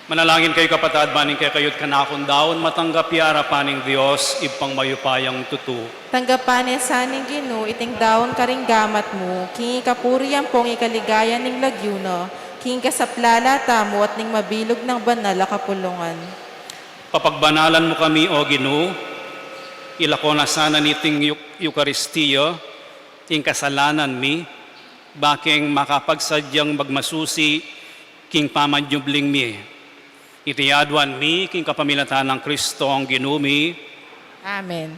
Manalangin kayu, kapatad, ban ing kekayu't kanakung daun matanggap ya arapan ning Dios, Ibpang mayupayang tutu. Tanggapan na sa ning Ginu iting daun karing gamat mu, king ikapuri ampong ikaligaya ning lagyu na, king ikasaplala tamu at ning mabilug nang banal a kapulungan. Papagbanalan mu kami, O Ginu, ilako na sana niting Eu-, Eukaristia ing kasalanan mi, bakeng makapagsadyang magmasusi king pamanyubling mi. Iti aduan mi king kapamilatan nang Kristong Ginu mi. Amen.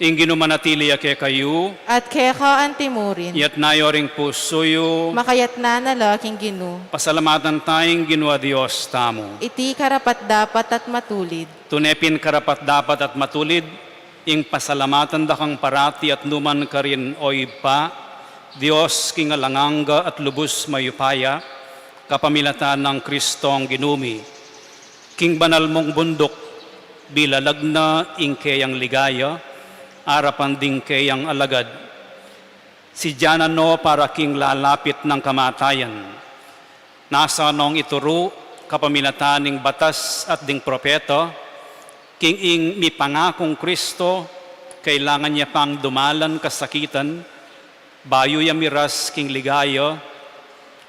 Ing Ginu manatili ya kekayu. At keka antimurin. Iyatas yu ring pusu yu. Makayatas na la king Ginu. Pasalamatan taya ing Ginu a Dios tamu. Iti karapat-dapat at matulid. Tune pin karapat-dapat at matulid, ing pasalamatan da kang parati at nukarin man, O Ibpa, Dios king alang angga at lubus mayupaya, kapamilatan nang Kristong Ginu mi. King banal mung bunduk, bilalag na ing keyang ligaya, arapan ding keyang alagad. Sidyanan no para king lalapit nang kamatayan. Nasa nong ituru, kapamilatan ning batas at ding propeta, king ing mipangakung Kristo, kailangan ya pang dumalan kasakitan, bayu ya miras king ligaya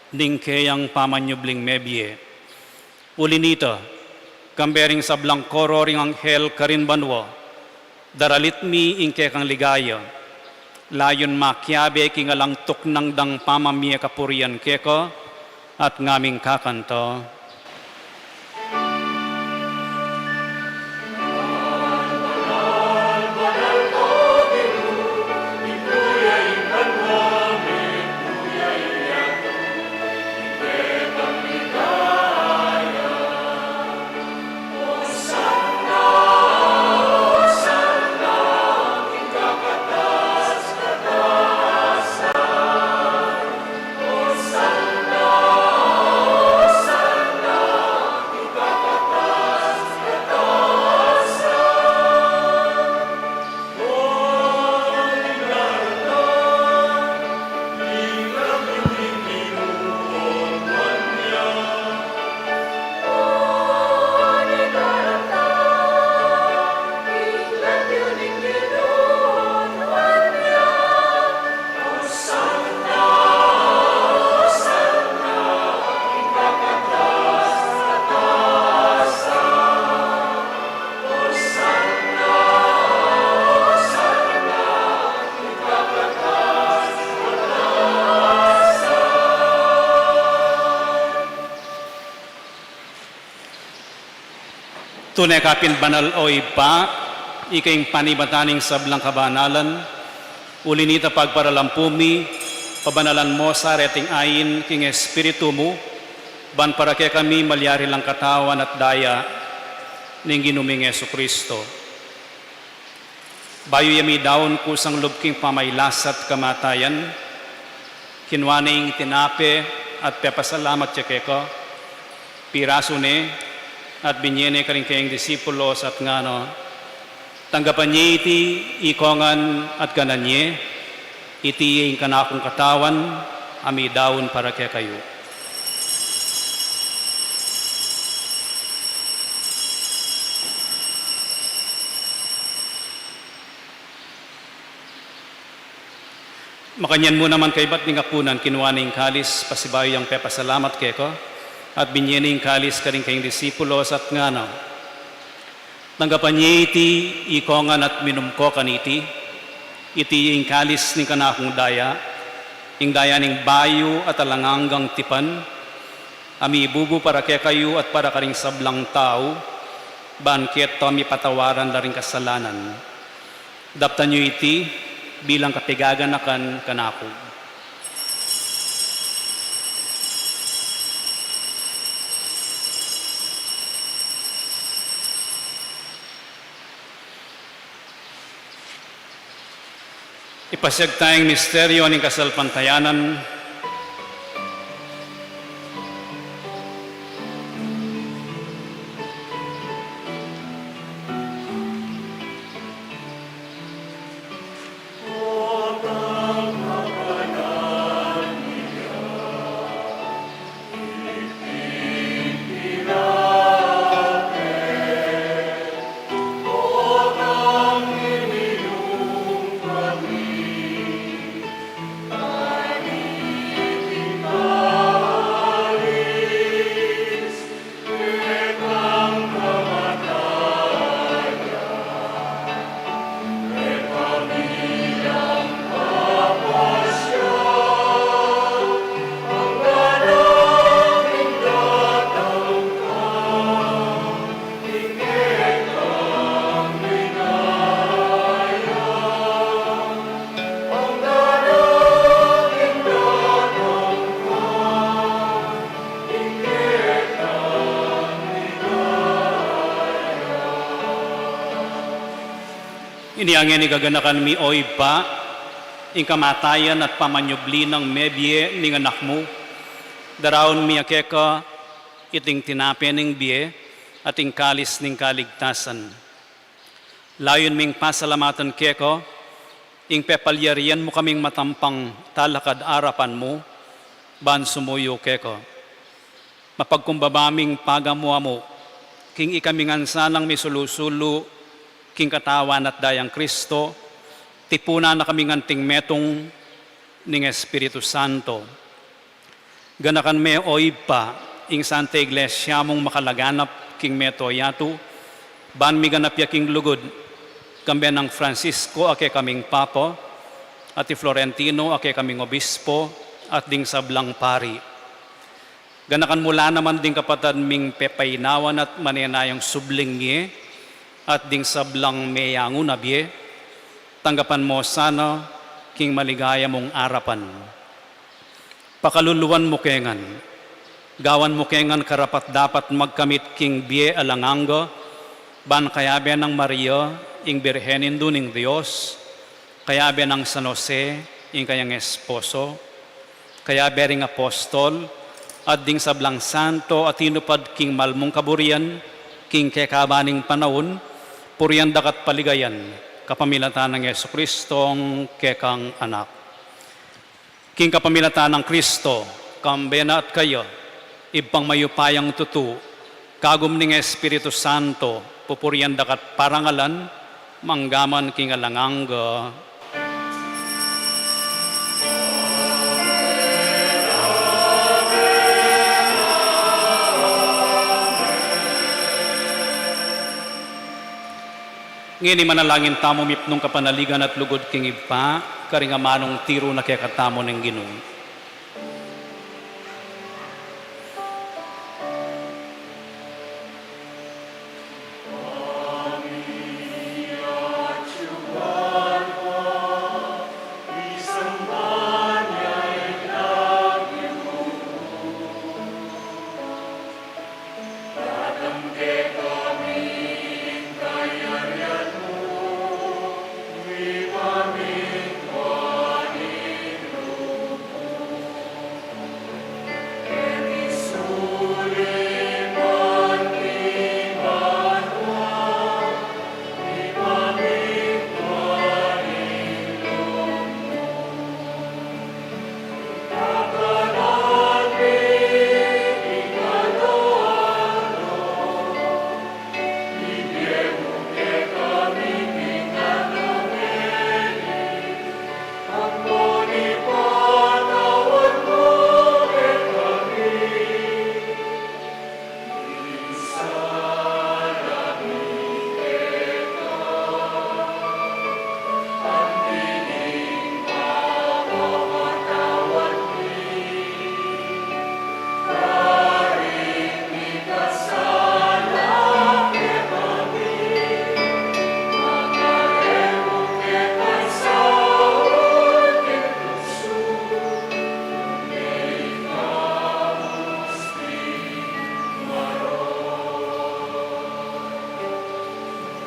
ning keyang pamanyubling mebie. Uli nita, kambe ring sablang koro ring anghel karin banua, daralit mi ing kekang ligaya, layun makiabe king alang tuknang dang pamamie kapurian keka, at ngaming kakanta. Tune ka pin banal, O Ibpa, ika ing panibatan ning sablang kabanalan, uli nita pagparalan pu mi, pabanalan mo sa reting ain king Espiritu mu, ban para kekami malyari lang katawan at daya ning Ginu ming Jesucristo. Bayu ya midaun kusang lub king pamailas at kamatayan, kinua ne ing tinape at pepasalamat ya keka, pirasu ne at binye ne karing keyang disipulos at ngana, tanggapan ye iti ikongan at kanan ye, iti ing kanakung katawan a midaun para kekayu. Makanyan mu naman kaybat ning apunan, kinua ne ing kalis, pasibayu yang pepasalamat keka, at binye ne ing kalis karing keyang disipulos at ngana, tanggapan ye iti ikongan at minum ko kaniti, iti ing kalis ning kanakung daya, ing daya ning bayu at alang anggang tipan, a mibubu para kekayu at para karing sablang tau, ban keta mipatawaran la ring kasalanan. Daptan yu iti bilang kapaganakan kanaku. Ipasiag taya ing misteryu ning kasalpantayanan. Inya ngeni gaganakan mi, O Ibpa, ing kamatayan at pamanyubli nang mebie ning Anak mu, daraun mi keka iting tinape ning bie at ing kalis ning kaligtasan. Layun ming pasalamatan keka ing pepalyarian mu kaming matampang talakad arapan mu, ban sumuyu keka. Mapagkumbaba ming pagamu-amu king ikami ngan sanang misulu-sulu king Katawan at Dayang Kristo, tipunan na kaming anting metung ning Espiritu Santo. Ganakan me, O Ibpa, ing Santa Iglesia mung makalaganap king mabilug a yatu, ban miganap ya king lugud, kambe nang Francisco a kekaming Papa, at i Florentino a kekaming Obispo, at ding sablang pari. Ganakan mu la naman ding kapatad ming pepainawan at manenayang subling mie, at ding sablang meyangu na bie, tanggapan mu sana king maligaya mung arapan. Pakaluluan mu ke ngan, gawan mu ke ngan karapat-dapat magkamit king bie alang angga, ban kayabe nang Maria, ing Birhen Indu ning Dios, kayabe nang San Jose, ing kayang esposo, kayabe ring apostol, at ding sablang santo a tinupad king malmung kaburian, king kekaban ning panaun, purian da ka at paligayan, kapamilatan nang Jesucristong kekang Anak. King kapamilatan nang Kristo, kambe na at kaya, Ibpang mayupayang tutu, kagum ning Espiritu Santo, pupurian da ka at parangalan, mangga man king alang angga. Ngeni manalangin tamu mipnung kapanaligan at lugud king Ibpa, karing amanung tiru na kekatamu ning Ginu.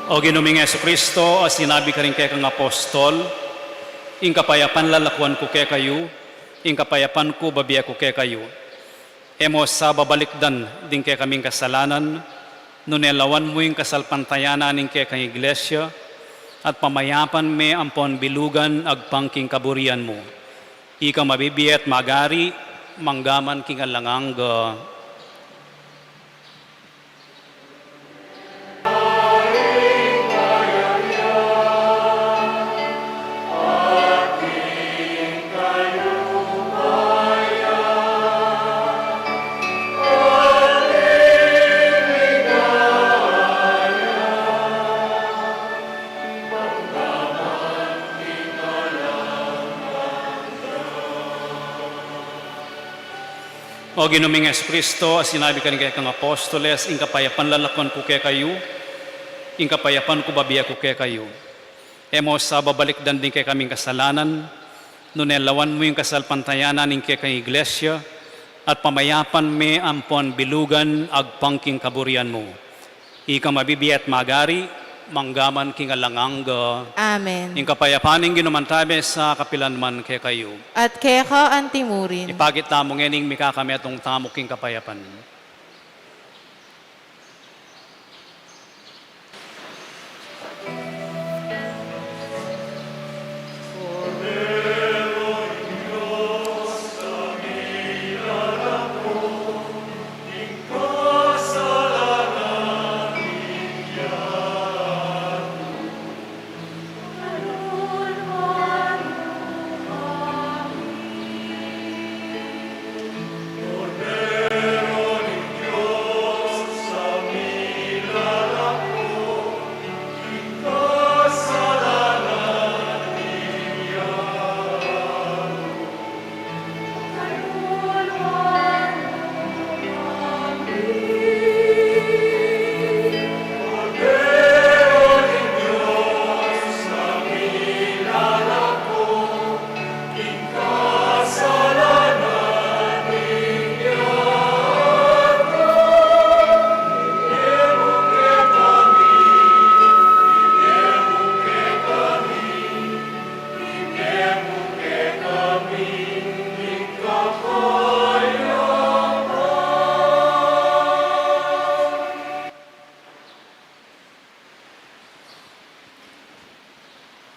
O Ginu ming Jesucristo, a sinabi karing kekang apostol, ing kapayapan lalakuan ku kekayu, ing kapayapan ku babie ku kekayu. E mu sa babalikdan ding kekaming kasalanan, nune lawan mu ing kasalpantayanan ning kekang Iglesia, at pamayapan me ampon bilugan agpang king kaburian mu. Ikang mabibie at magari, mangga man king alang angga. O Ginu ming Jesucristo, a sinabi karing kekang apostoles, ing kapayapan lalakuan ku kekayu, ing kapayapan ku babie ku kekayu. E mu sa babalikdan ding kekaming kasalanan, nune lawan mu ing kasalpantayanan ning kekang Iglesia, at pamayapan me ampon bilugan agpang king kaburian mu. Ikang mabibie at magari, mangga man king alang angga. Amen. Ing kapayapan ning Ginu mantabe sa kapilan man kekayu. At keka antimurin. Ipakit tamu ngening mikakametung tamu king kapayapan.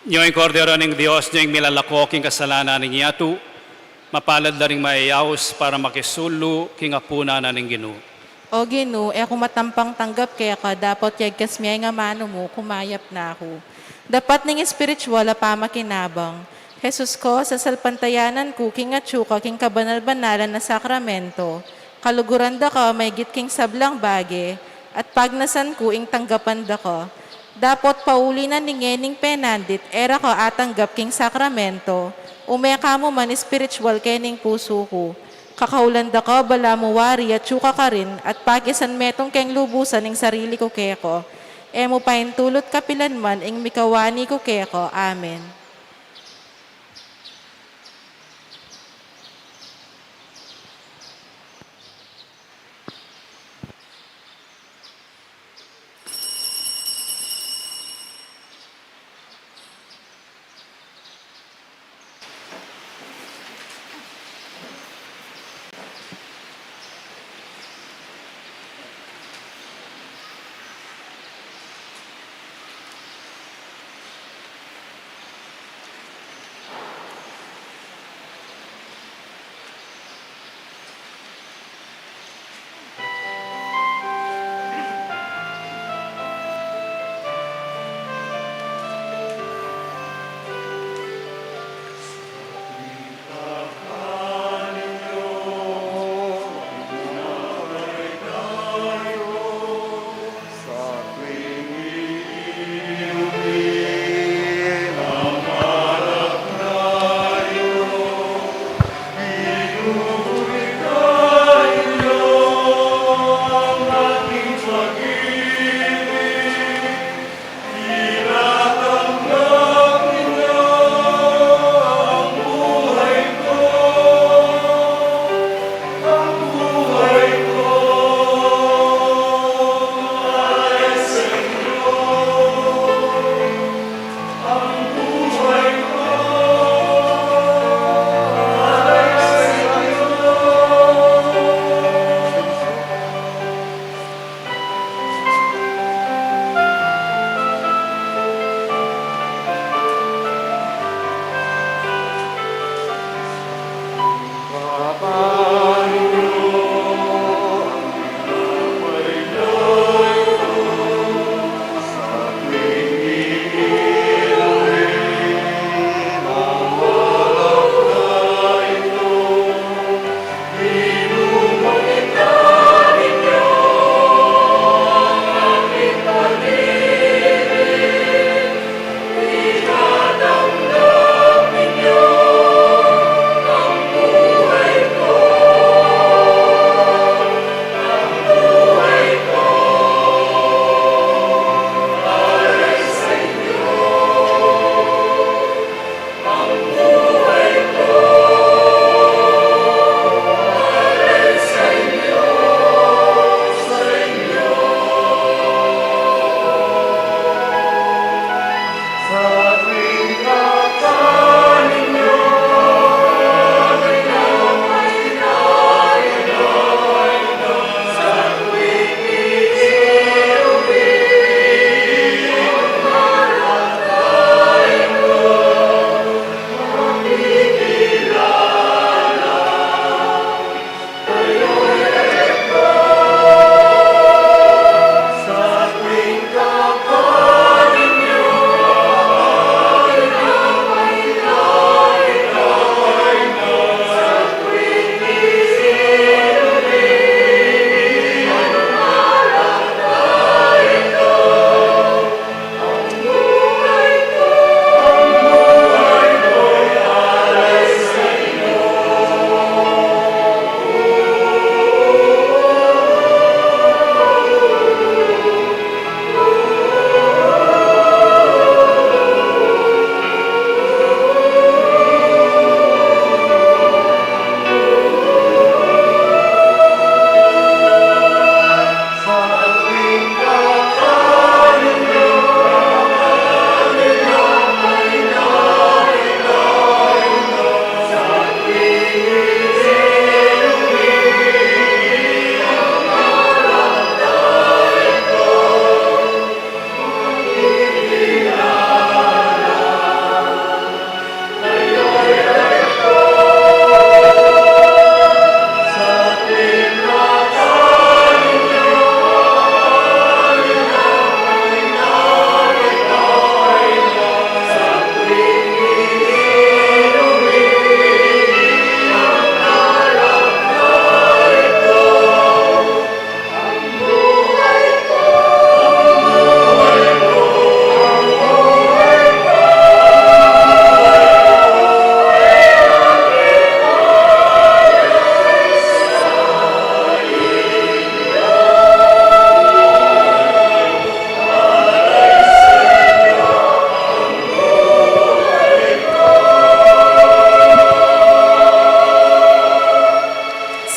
Nyo ing Kordero ning Dios, nyo ing milalako king kasalanan ning yatu, mapalad la ring mayayaus para makisulu king apunan na ning Ginu. O Ginu, e ku matampang tanggap keka, dapot yagkas me ing amanu mu, kumayap na ku. Dapat ning espiritual a pamakinabang. Jesus ko, sasalpantayanan ku king atsu ka king kabanal-banalan a sakramento, kaluguran da ka maygit king sablang bage, at pagnasan ku ing tanggapan da ka. Dapot pauli na ning ngening penandit, e ra ka atanggap king sakramento, ume ka mu man espiritual kening pusu ku. Kakaulan da ka, balamu wari atsu ka karin, at pakisan metung keng lubusan ing sarili ku keka. E mu paintulut kapilan man ing mikawani ku keka. Amen.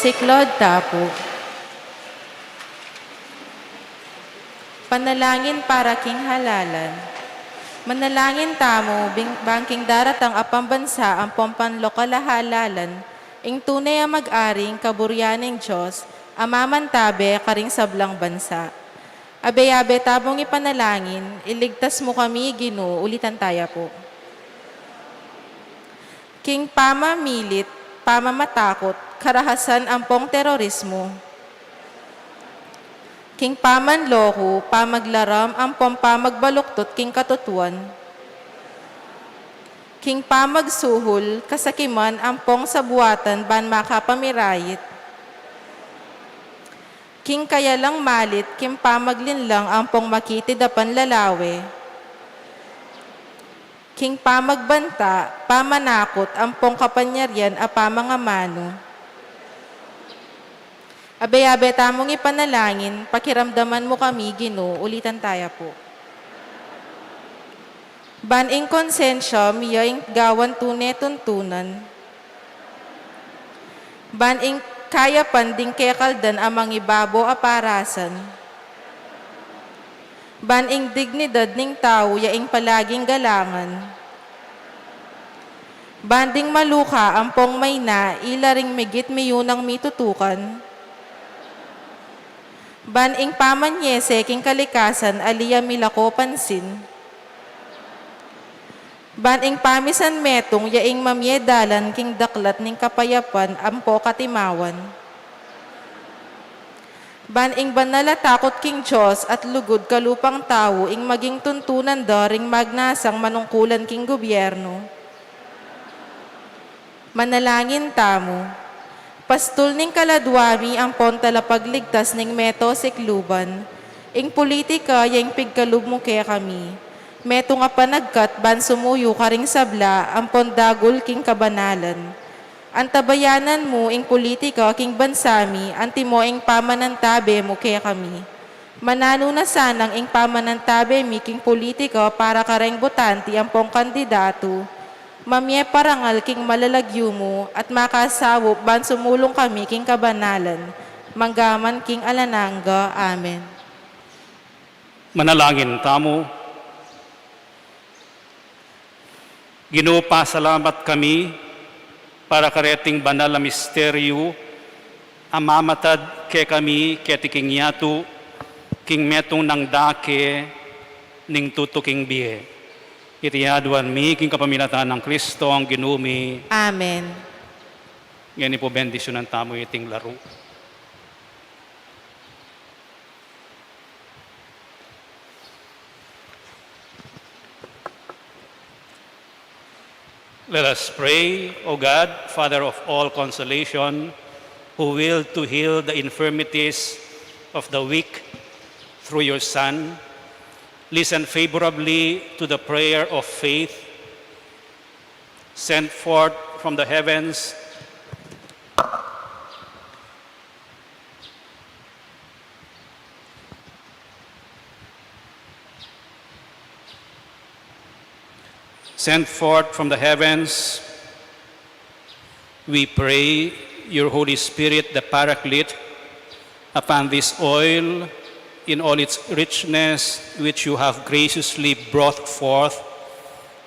Siklaud ta pu. Panalangin para king halalan. Manalangin tamu bing-, bang king daratang a pambansa ampong panlokal a halalan, ing tune a mag-ari ing kaburian ning Dios a mamantabe karing sablang bansa. Abe-abe tamung ipanalangin, iligtas mu kami, Ginu, ulitan taya pu. King pamamilit, pamamatakut, karahasan ampong terorismu. King pamanloko, pamaglaram ampong pamagbaluktot king katutuan. King pamagsuhul, kasakiman ampong sabuatan ban makapamirayit. King kayalang malit, king pamaglinlang ampong makitid a panlalawe. King pamagbanta, pamanakut, ampong kapanyarian a pamangamanu. Abe-abe tamung ipanalangin, pakiramdaman mu kami, Ginu, ulitan taya pu. Ban ing konsensya mi ya ing gawan tune tuntunan. Ban ing kayapan ding kekaldan a mangibabo a parasan. Ban ing dignidad ning tau ya ing palaging galangan. Ban ding maluka ampong maina ila ring migit miyunang mitutukan. Ban ing pamanyese king kalikasan ali ya milako pansin. Ban ing pamisan metung ya ing mamie dalan king daklat ning kapayapan ampo katimawan. Ban ing banal a takut king Dios at lugud kalupang tau ing maging tuntunan da ring magnasang manungkulan king gubyernu. Manalangin tamu. Pastul ning kaladwa mi ampon talapagligtas ning meto sikluban, ing pulitika ya ing pigkalub mu kekami. Metung a panagkat ban sumuyu karing sabla ampon dagul king kabanalan. Antabayanan mu ing pulitika king bansa mi, antimo ing pamanantabe mu kekami. Mananu na sanang ing pamanantabe mi king pulitika para kareng botante ampong kandidatu, mamie parangal king malalagyu mu at makasaup ban sumulung kami king kabanalan, manggaman king alang angga. Amen. Manalangin tamu. Ginu, pasalamat kami para kareting banal a misteryu a mamatad kekami keti king yatu, king metung nang dake ning tutuking bie. Iti aduan mi king kapamilatan nang Kristo a Ginu mi. Amen. Ngeni pu bendisyunan tamu iting laru. Let us pray. O God, Father of all consolation, who willed to heal the infirmities of the weak through your Son, listen favorably to the prayer of faith, sent forth from the heavens Sent forth from the heavens, we pray, your Holy Spirit, the Paraclete, upon this oil in all its richness, which you have graciously brought forth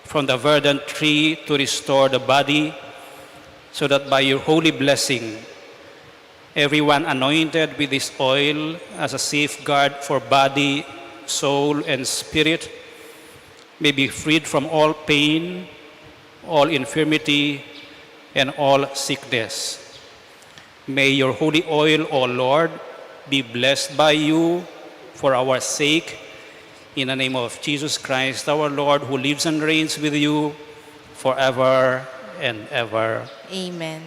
from the verdant tree to restore the body, so that by your holy blessing, everyone anointed with this oil as a safeguard for body, soul, and spirit may be freed from all pain, all infirmity, and all sickness. May your holy oil, O Lord, be blessed by you for our sake, in the name of Jesus Christ, our Lord, who lives and reigns with you forever and ever. Amen.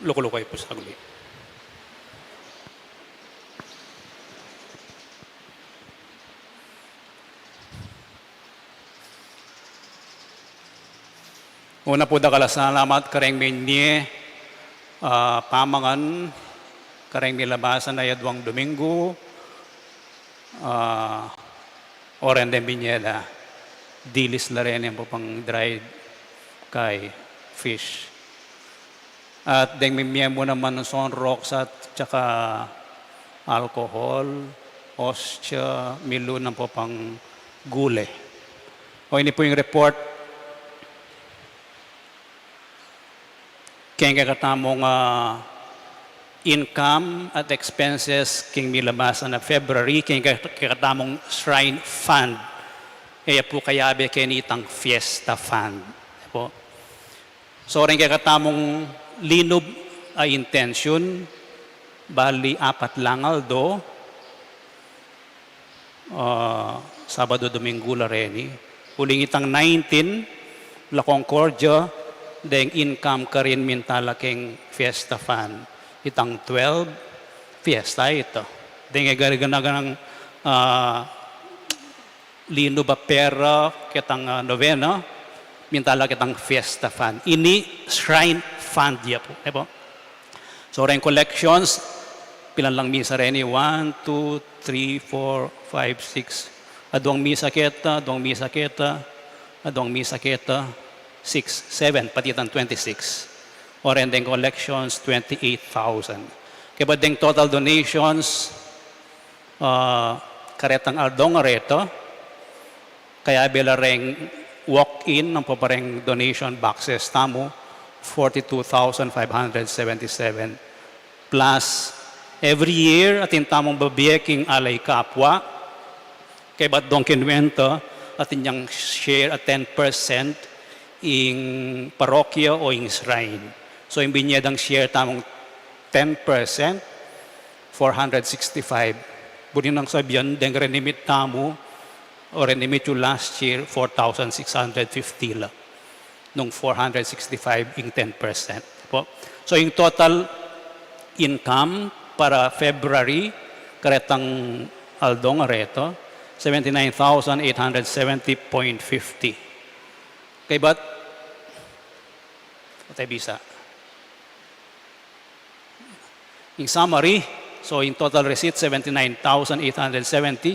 Luku-luku kayu pu saglit. Una pu, dakal a salamat kareng minie, ah, pamangan kareng milabasan a yaduang Domingo, ah, o reng minie da. Dilis la reni ampo pang dried kai fish. At deng mimie mu naman son rocks at saka alcohol, ostia, milun ampo pang gule. O ini pu ing report keng kekatamung, ah, income at expenses keng milabasan a February keng ke-, kekatamung shrine fund. E ya pu kayabe keni itang fiesta fund. E pu. So, reng kekatamung linub a intention, bali apat lang aldo, ah, Sabado, Domingo la reni. Uling itang nineteen, La Concordia, deng income karin minta la keng fiesta fund. Itang twelve, fiesta ita. Deng e gari gana-ganang, ah, linub a pera ketang, ah, novena, minta la ketang fiesta fund. Ini shrine fund ya pu, e pu. So, reng collections, pilan lang misa reni? One, two, three, four, five, six. Aduang misa keta, aduang misa keta, aduang misa keta, six, seven, pati itang twenty-six. O reng deng collections, twenty-eight thousand. Kaybat deng total donations, ah, karetang aldong areta, kayabe la reng walk-in ampo pa reng donation boxes tamu, forty-two thousand five hundred seventy-seven. Plus, every year, atin tamung bibie king Alay Kapwa, kaybat dong kinuwenta, atin yang share a ten percent ing parokya o ing shrine. So, ing binye dang share tamung ten percent, four hundred sixty-five. Buri nang sabian, deng renimit tamu, o renimit yu last year, four thousand six hundred fifty la. Nung four hundred sixty-five ing ten percent. Po. So, ing total income para February, karetang aldong areta, seventy-nine thousand eight hundred seventy point fifty. Kaybat, atay bisa. Ing summary, so ing total receipt, seventy-nine thousand eight hundred seventy.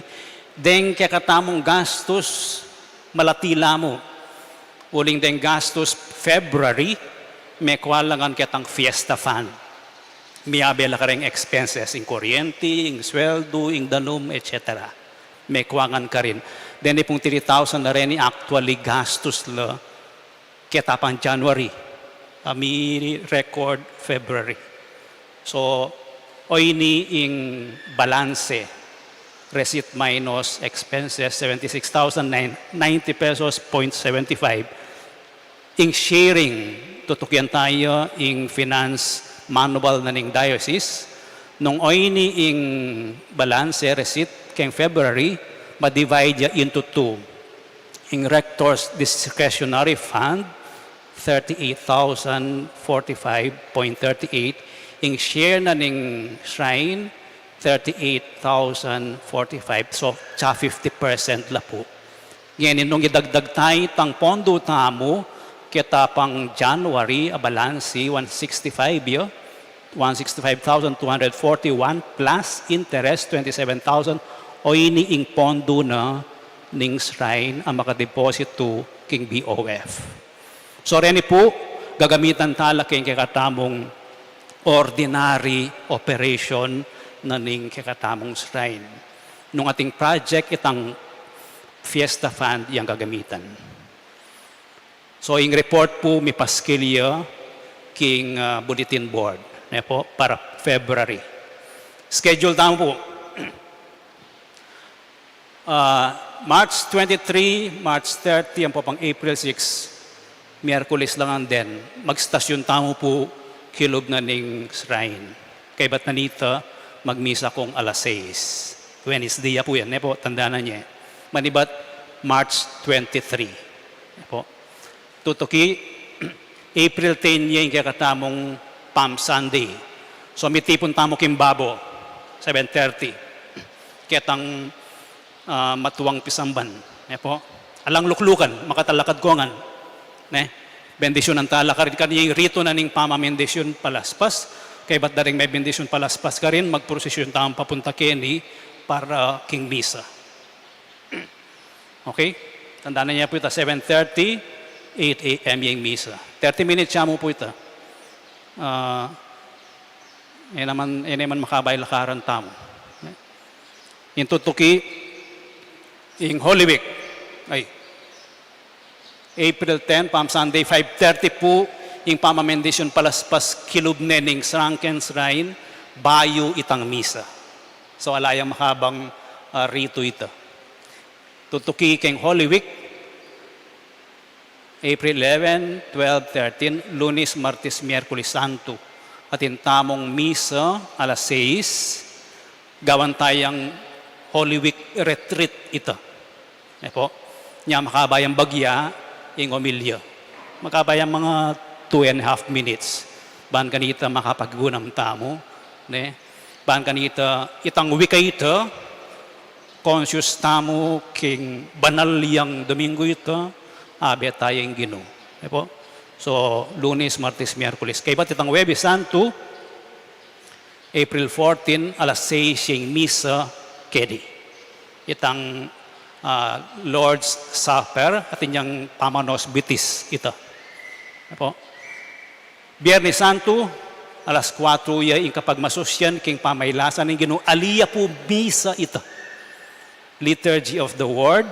Deng kekatamung gastus, malati la mu. Uling deng gastus February, mekua la ngan ketang fiesta fund. Miyabe la kareng expenses, ing kuryenti, ing sweldu, ing danum, et cetera. Mekua ngan karin. Deni pung three thousand na reni actually gastus la keta pang January, a mi-record February. So, o ini ing balanse, receipt minus expenses, seventy-six thousand ninety pesos point seventy-five. Ing sharing, tutukian taya ing finance manual na ning diocese. Nung o ini ing balanse, receipt, keng February, ma-divide ya into two. Ing rector's discretionary fund, thirty-eight thousand forty-five point thirty-eight. Ing share na ning shrine, thirty-eight thousand forty-five. So, tsa fifty percent la pu. Ngeni nung idagdag taya itang pondo tamu, keta pang January, a balansi, one sixty-five ya, one sixty-five thousand two hundred forty-one plus interest, twenty-seven thousand, o ini ing pondo na ning shrine a makadepositu king B O F. So, reni pu, gagamitan tala keng kekatamung ordinary operation na ning kekatamung shrine. Nung ating project, itang fiesta fund yang gagamitan. So, ing report pu, mipaskil ya king, ah, bulletin board, ne pu, para February. Schedule tamu pu. Ah, March twenty-three, March thirty, ampo pang April six, Miyerkules la ngan den, magstasyun tamu pu kilub na ning shrine. Kaybat na nita, magmisa kung alas sais. Wednesday ya pu yan, ne pu, tanda na nye. Manibat, March twenty-three. Ne pu. Tutuki, April ten ya ing kekatamung Palm Sunday. So, mitipun tamu king babo, seven thirty. Ketang, ah, matuang pisamban. Ne pu. Alang luklukan, makatalakad ko ngan. Ne? Bendisyunan tala karin, kanya ing ritu na ning pamabendisyun palaspas. Kaybat da ring mebendisyun palaspas karin, magprosesyon tamu papunta keni para king misa. Okay? Tandaan na niya po ita, seven thirty, eight a m ing misa. Thirty minutes ya mu po ita. Ah, e naman, e naman makabay lakaran tamu. Ing tutuki, ing Holy Week. Ay, April ten, Palm Sunday, five thirty po, ing pamamendisyun palaspas kilub ne ning Shrunken Shrine, bayu itang misa. So, ala yang makabang, ah, ritu ita. Tutuki keng Holy Week, April eleven, twelve, thirteen, Lunes, Martes, Miyerkules Santo. Atin tamung misa alas sais, gawan tayang Holy Week retreat ita. E po? Nya makabay yang bagya, ing homilya. Makabay yang mga two and a half minutes. Ban kanita makapaggunam tamu, ne? Ban kanita itang wika ita, conscious tamu king banal yang Domingo ita, abe taya ing Ginu. E po? So, Lunes, Martes, Miyerkules. Kaybat itang Huwebes Santo, April fourteen, alas sais ya ing misa keni. Itang, ah, Lord's Supper, atin yang pamanosbitis ita. E po? Biernes Santo, alas kuatro ya ing kapagmasusyan king pamailasan ning Ginu, ali ya pu misa ita. Liturgy of the Word,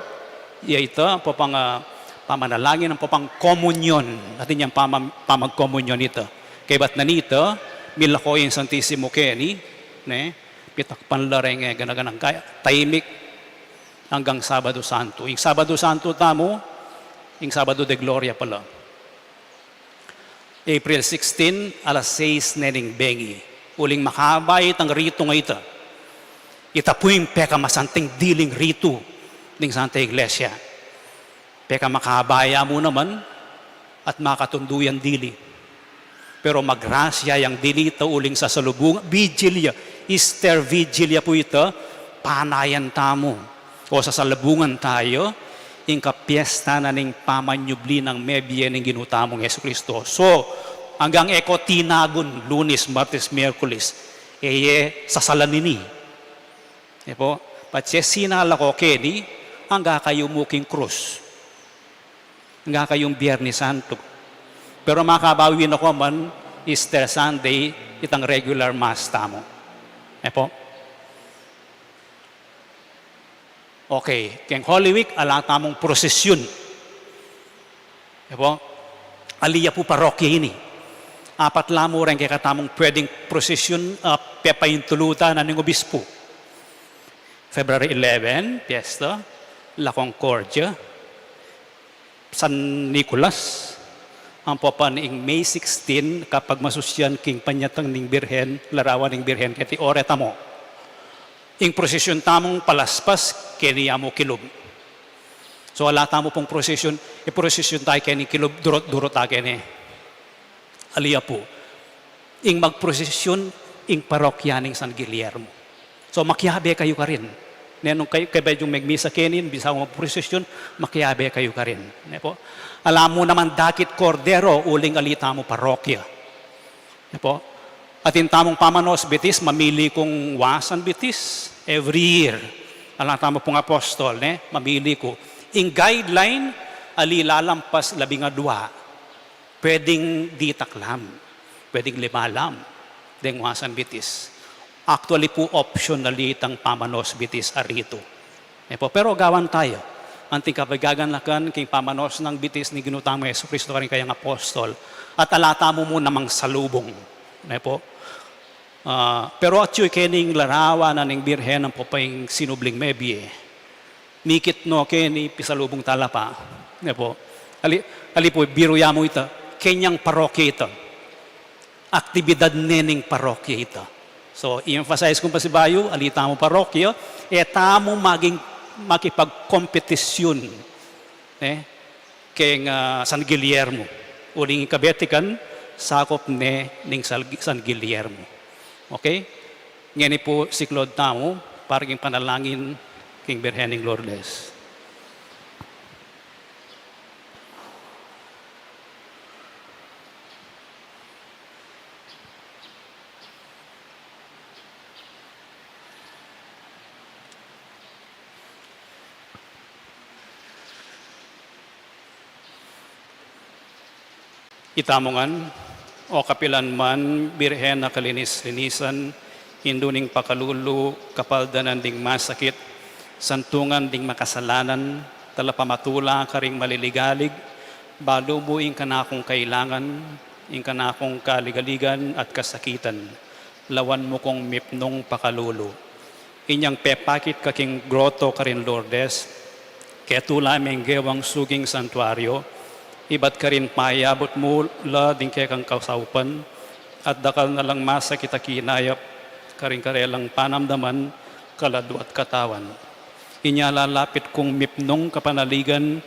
ya ita, ampong, ah, pamanalangin, ampong komunyon, atin yang pamam-, pamagkomunyon ita. Kaybat na nita, milako ing Santisimo keni, ne, pitakpan la reng, e, gana-ganang kaya, taimik, anggang Sabado Santo. Ing Sabado Santo tamu, ing Sabado de Gloria pala. April sixteen, alas sais ne ning bengi. Uling makabay itang ritu a ita. Ita pu ing pekamasanting diling ritu ning Santa Iglesia. Pekamakabay ya mu naman at makatundu yang dili. Pero magrasya yang dili ita uling sasalubung, Vigilia, Easter Vigilia pu ita, panayan tamu o sasalubungan tayu ing kapiesta na ning pamanyubli nang mebie ning Ginu tamung Jesucristo. So, anggang e ko tinagun, Lunes, Martes, Miyerkules, e ye sasalan ini. E po, patse sinala ko keni, angga kayu mu king krus. Angga kayung Biernes Santo. Pero makabawi na ko man, Easter Sunday, itang regular Mass tamu. E po? Okay, keng Holy Week, ala tamung prosesyun. E po? Ali ya pu parokya ini. Apat la mu reng kekatamung pwedeng prosesyun, ah, pepaintulutan na ning obispu. February eleven, piyesta, La Concordia, San Nicolas, ampo pa ning May sixteen, kapagmasusyan king panyatang ning Birhen, larawan ning Birhen keti Ore Tamo. Ing prosesyun tamung palaspas, keni ya mu kilub. So, ala tamu pung prosesyun, i-prosesyun tayu keni kilub, durut-durut ta keni. Ali ya pu. Ing magprosesyun, ing parokya ning San Guillermo. So, makiabe kayu karin. Ne nung kayu, kayu yung megmisa keni, bisa magprosesyun, makiabe kayu karin. Ne po? Ala mu naman dakit kordero, uling ali tamu parokya. Ne po? Atin tamung pamanosbitis, mamili kung wasan bitis, every year. Ala tamu pung apostol, ne? Mamili ku. Ing guideline, ali lalampas labing adua. Pwedeng di taklam, pwedeng lima lam, deng wasan bitis. Actually pu, optional itang pamanosbitis a ritu. E po, pero gawan tayu, anting kapagaganakan king pamanos nang bitis ning Ginu tamung Jesucristo karing kayang apostol, at ala tamu mu namang salubung. E po? Ah, pero atyu keni ing larawan na ning Birhen ampo pa ing sinubling mebie. Mikit no keni pisalubung tala pa. Ne po? Ali, ali pu, biru ya mu ita. Kenyang parokya ita. Aktibidad ne ning parokya ita. So, i-emphasize ku pasibayu, ali tamu parokya, e tamu maging makipagkompetisyun. Ne? Keng, ah, San Guillermo. Uling ing Kabetikan, sakup ne ning Sal-, San Guillermo. Okay? Ngeni pu siklaud tamu, para king panalangin king Birhen ning Lourdes. Itamu ngan, o kapilan man, Birhen a kalinis-linisan, Indu ning pakalulu, kapaldanan ding masakit, Santungan ding makasalanan, Talapamatula karing maliligalig, Balu mu ing kanakung kailangan, Ing kanakung kaligaligan at kasakitan, Lawan mu kung mipnung pakalulu. Inyang pepakit ka king groto karin Lourdes, ketula meng gewang suging santuario, ibat karin payabut mu la ding kekang kasaupan, at dakal na lang masakit a kinayap karing karelang panamdaman, kaladu at katawan. Inya lalapit kung mipnung kapanaligan,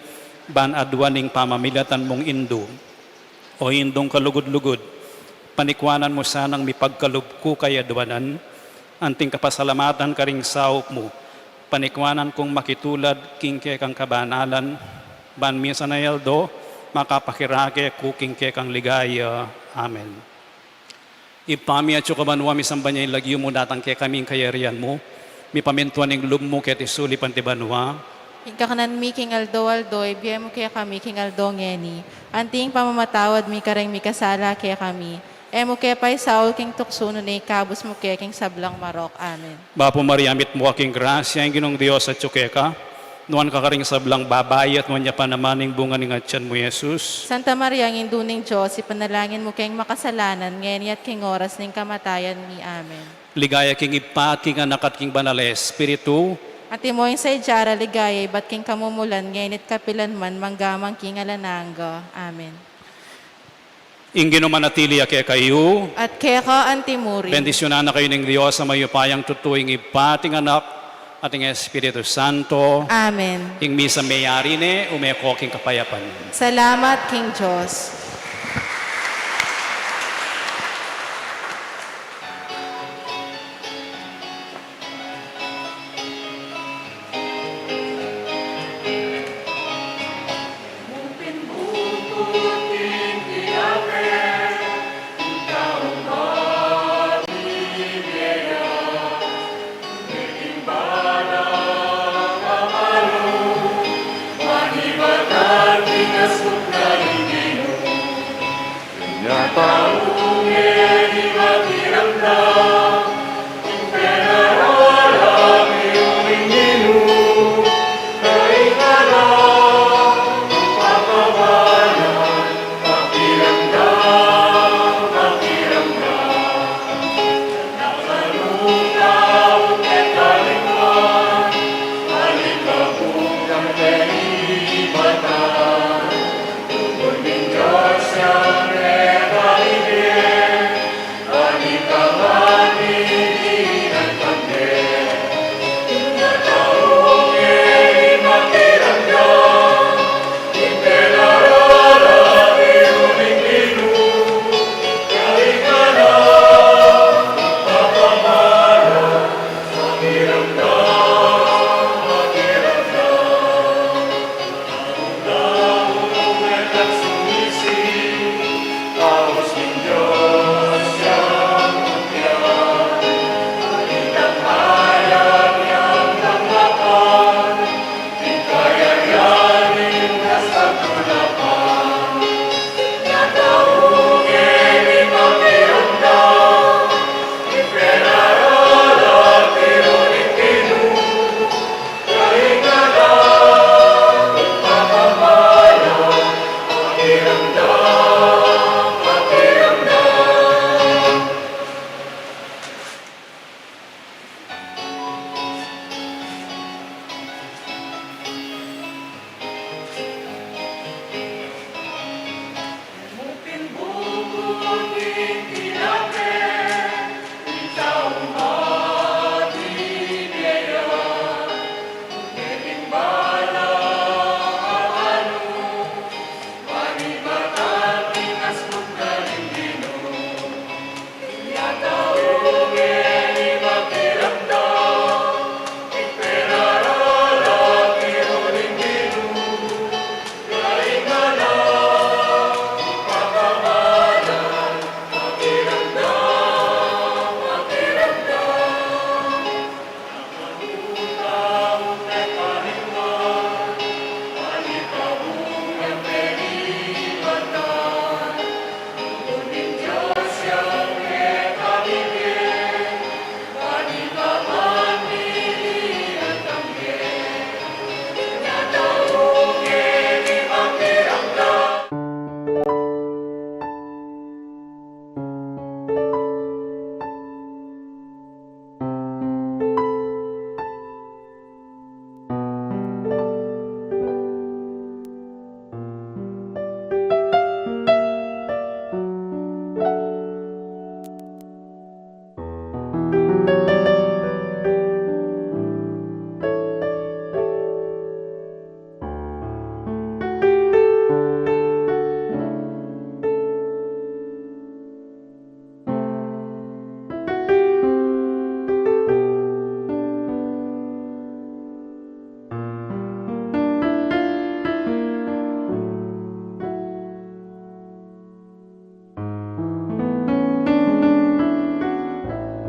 ban aduan ing pamamilatan mung Indu. O Indung kalugud-lugud, panikwanan mu sanang mipagkalub ku kay aduanan, anting kapasalamatan karing saup mu, panikwanan kung makitulad king kekang kabanalan, ban misan a aldo, makapakirake ku king kekang ligaya. Amen. Ibpa mi, atsu ka banua, misamban ya ing lagyu mu, datang kekami ing kayarian mu, mipamintuan ing lub mu keti sulip anti banua. Ing kakanan mi king aldo-aldo, ibie mu kekami king aldo ngeni. Anti ing pamamatawad mi kareng mikasala kekami. E mu ke paisaul king tuksu, nune ikabus mu ke king sablang marok. Amen. Bapu Maria, mitmu ka king grasya, ing Ginung Dios atsu keka. Nuan ka karing sablang babai, at nuan ya pa naman ing bunga ning atyan mu, Jesus. Santa Maria, Indu ning Dios, ipanalangin mu keng makasalanan, ngeni at king oras ning kamatayan mi. Amen. Ligaya king Ibpa, at king Anak, at king Banal a Espiritu. Antimo ing sadya a ligaya, ibat king kamumulan, ngeni at kapilan man, mangga man king alang angga. Amen. Ing Ginu manatili ya kekayu. At keka antimurin. Bendisyunan na kayu ning Dios a mayupayang tutu, ing Ibpa, at ing Anak, at ing Espiritu Santo. Amen. Ing misa meyari ne, ume ko king kapayapan. Salamat king Dios.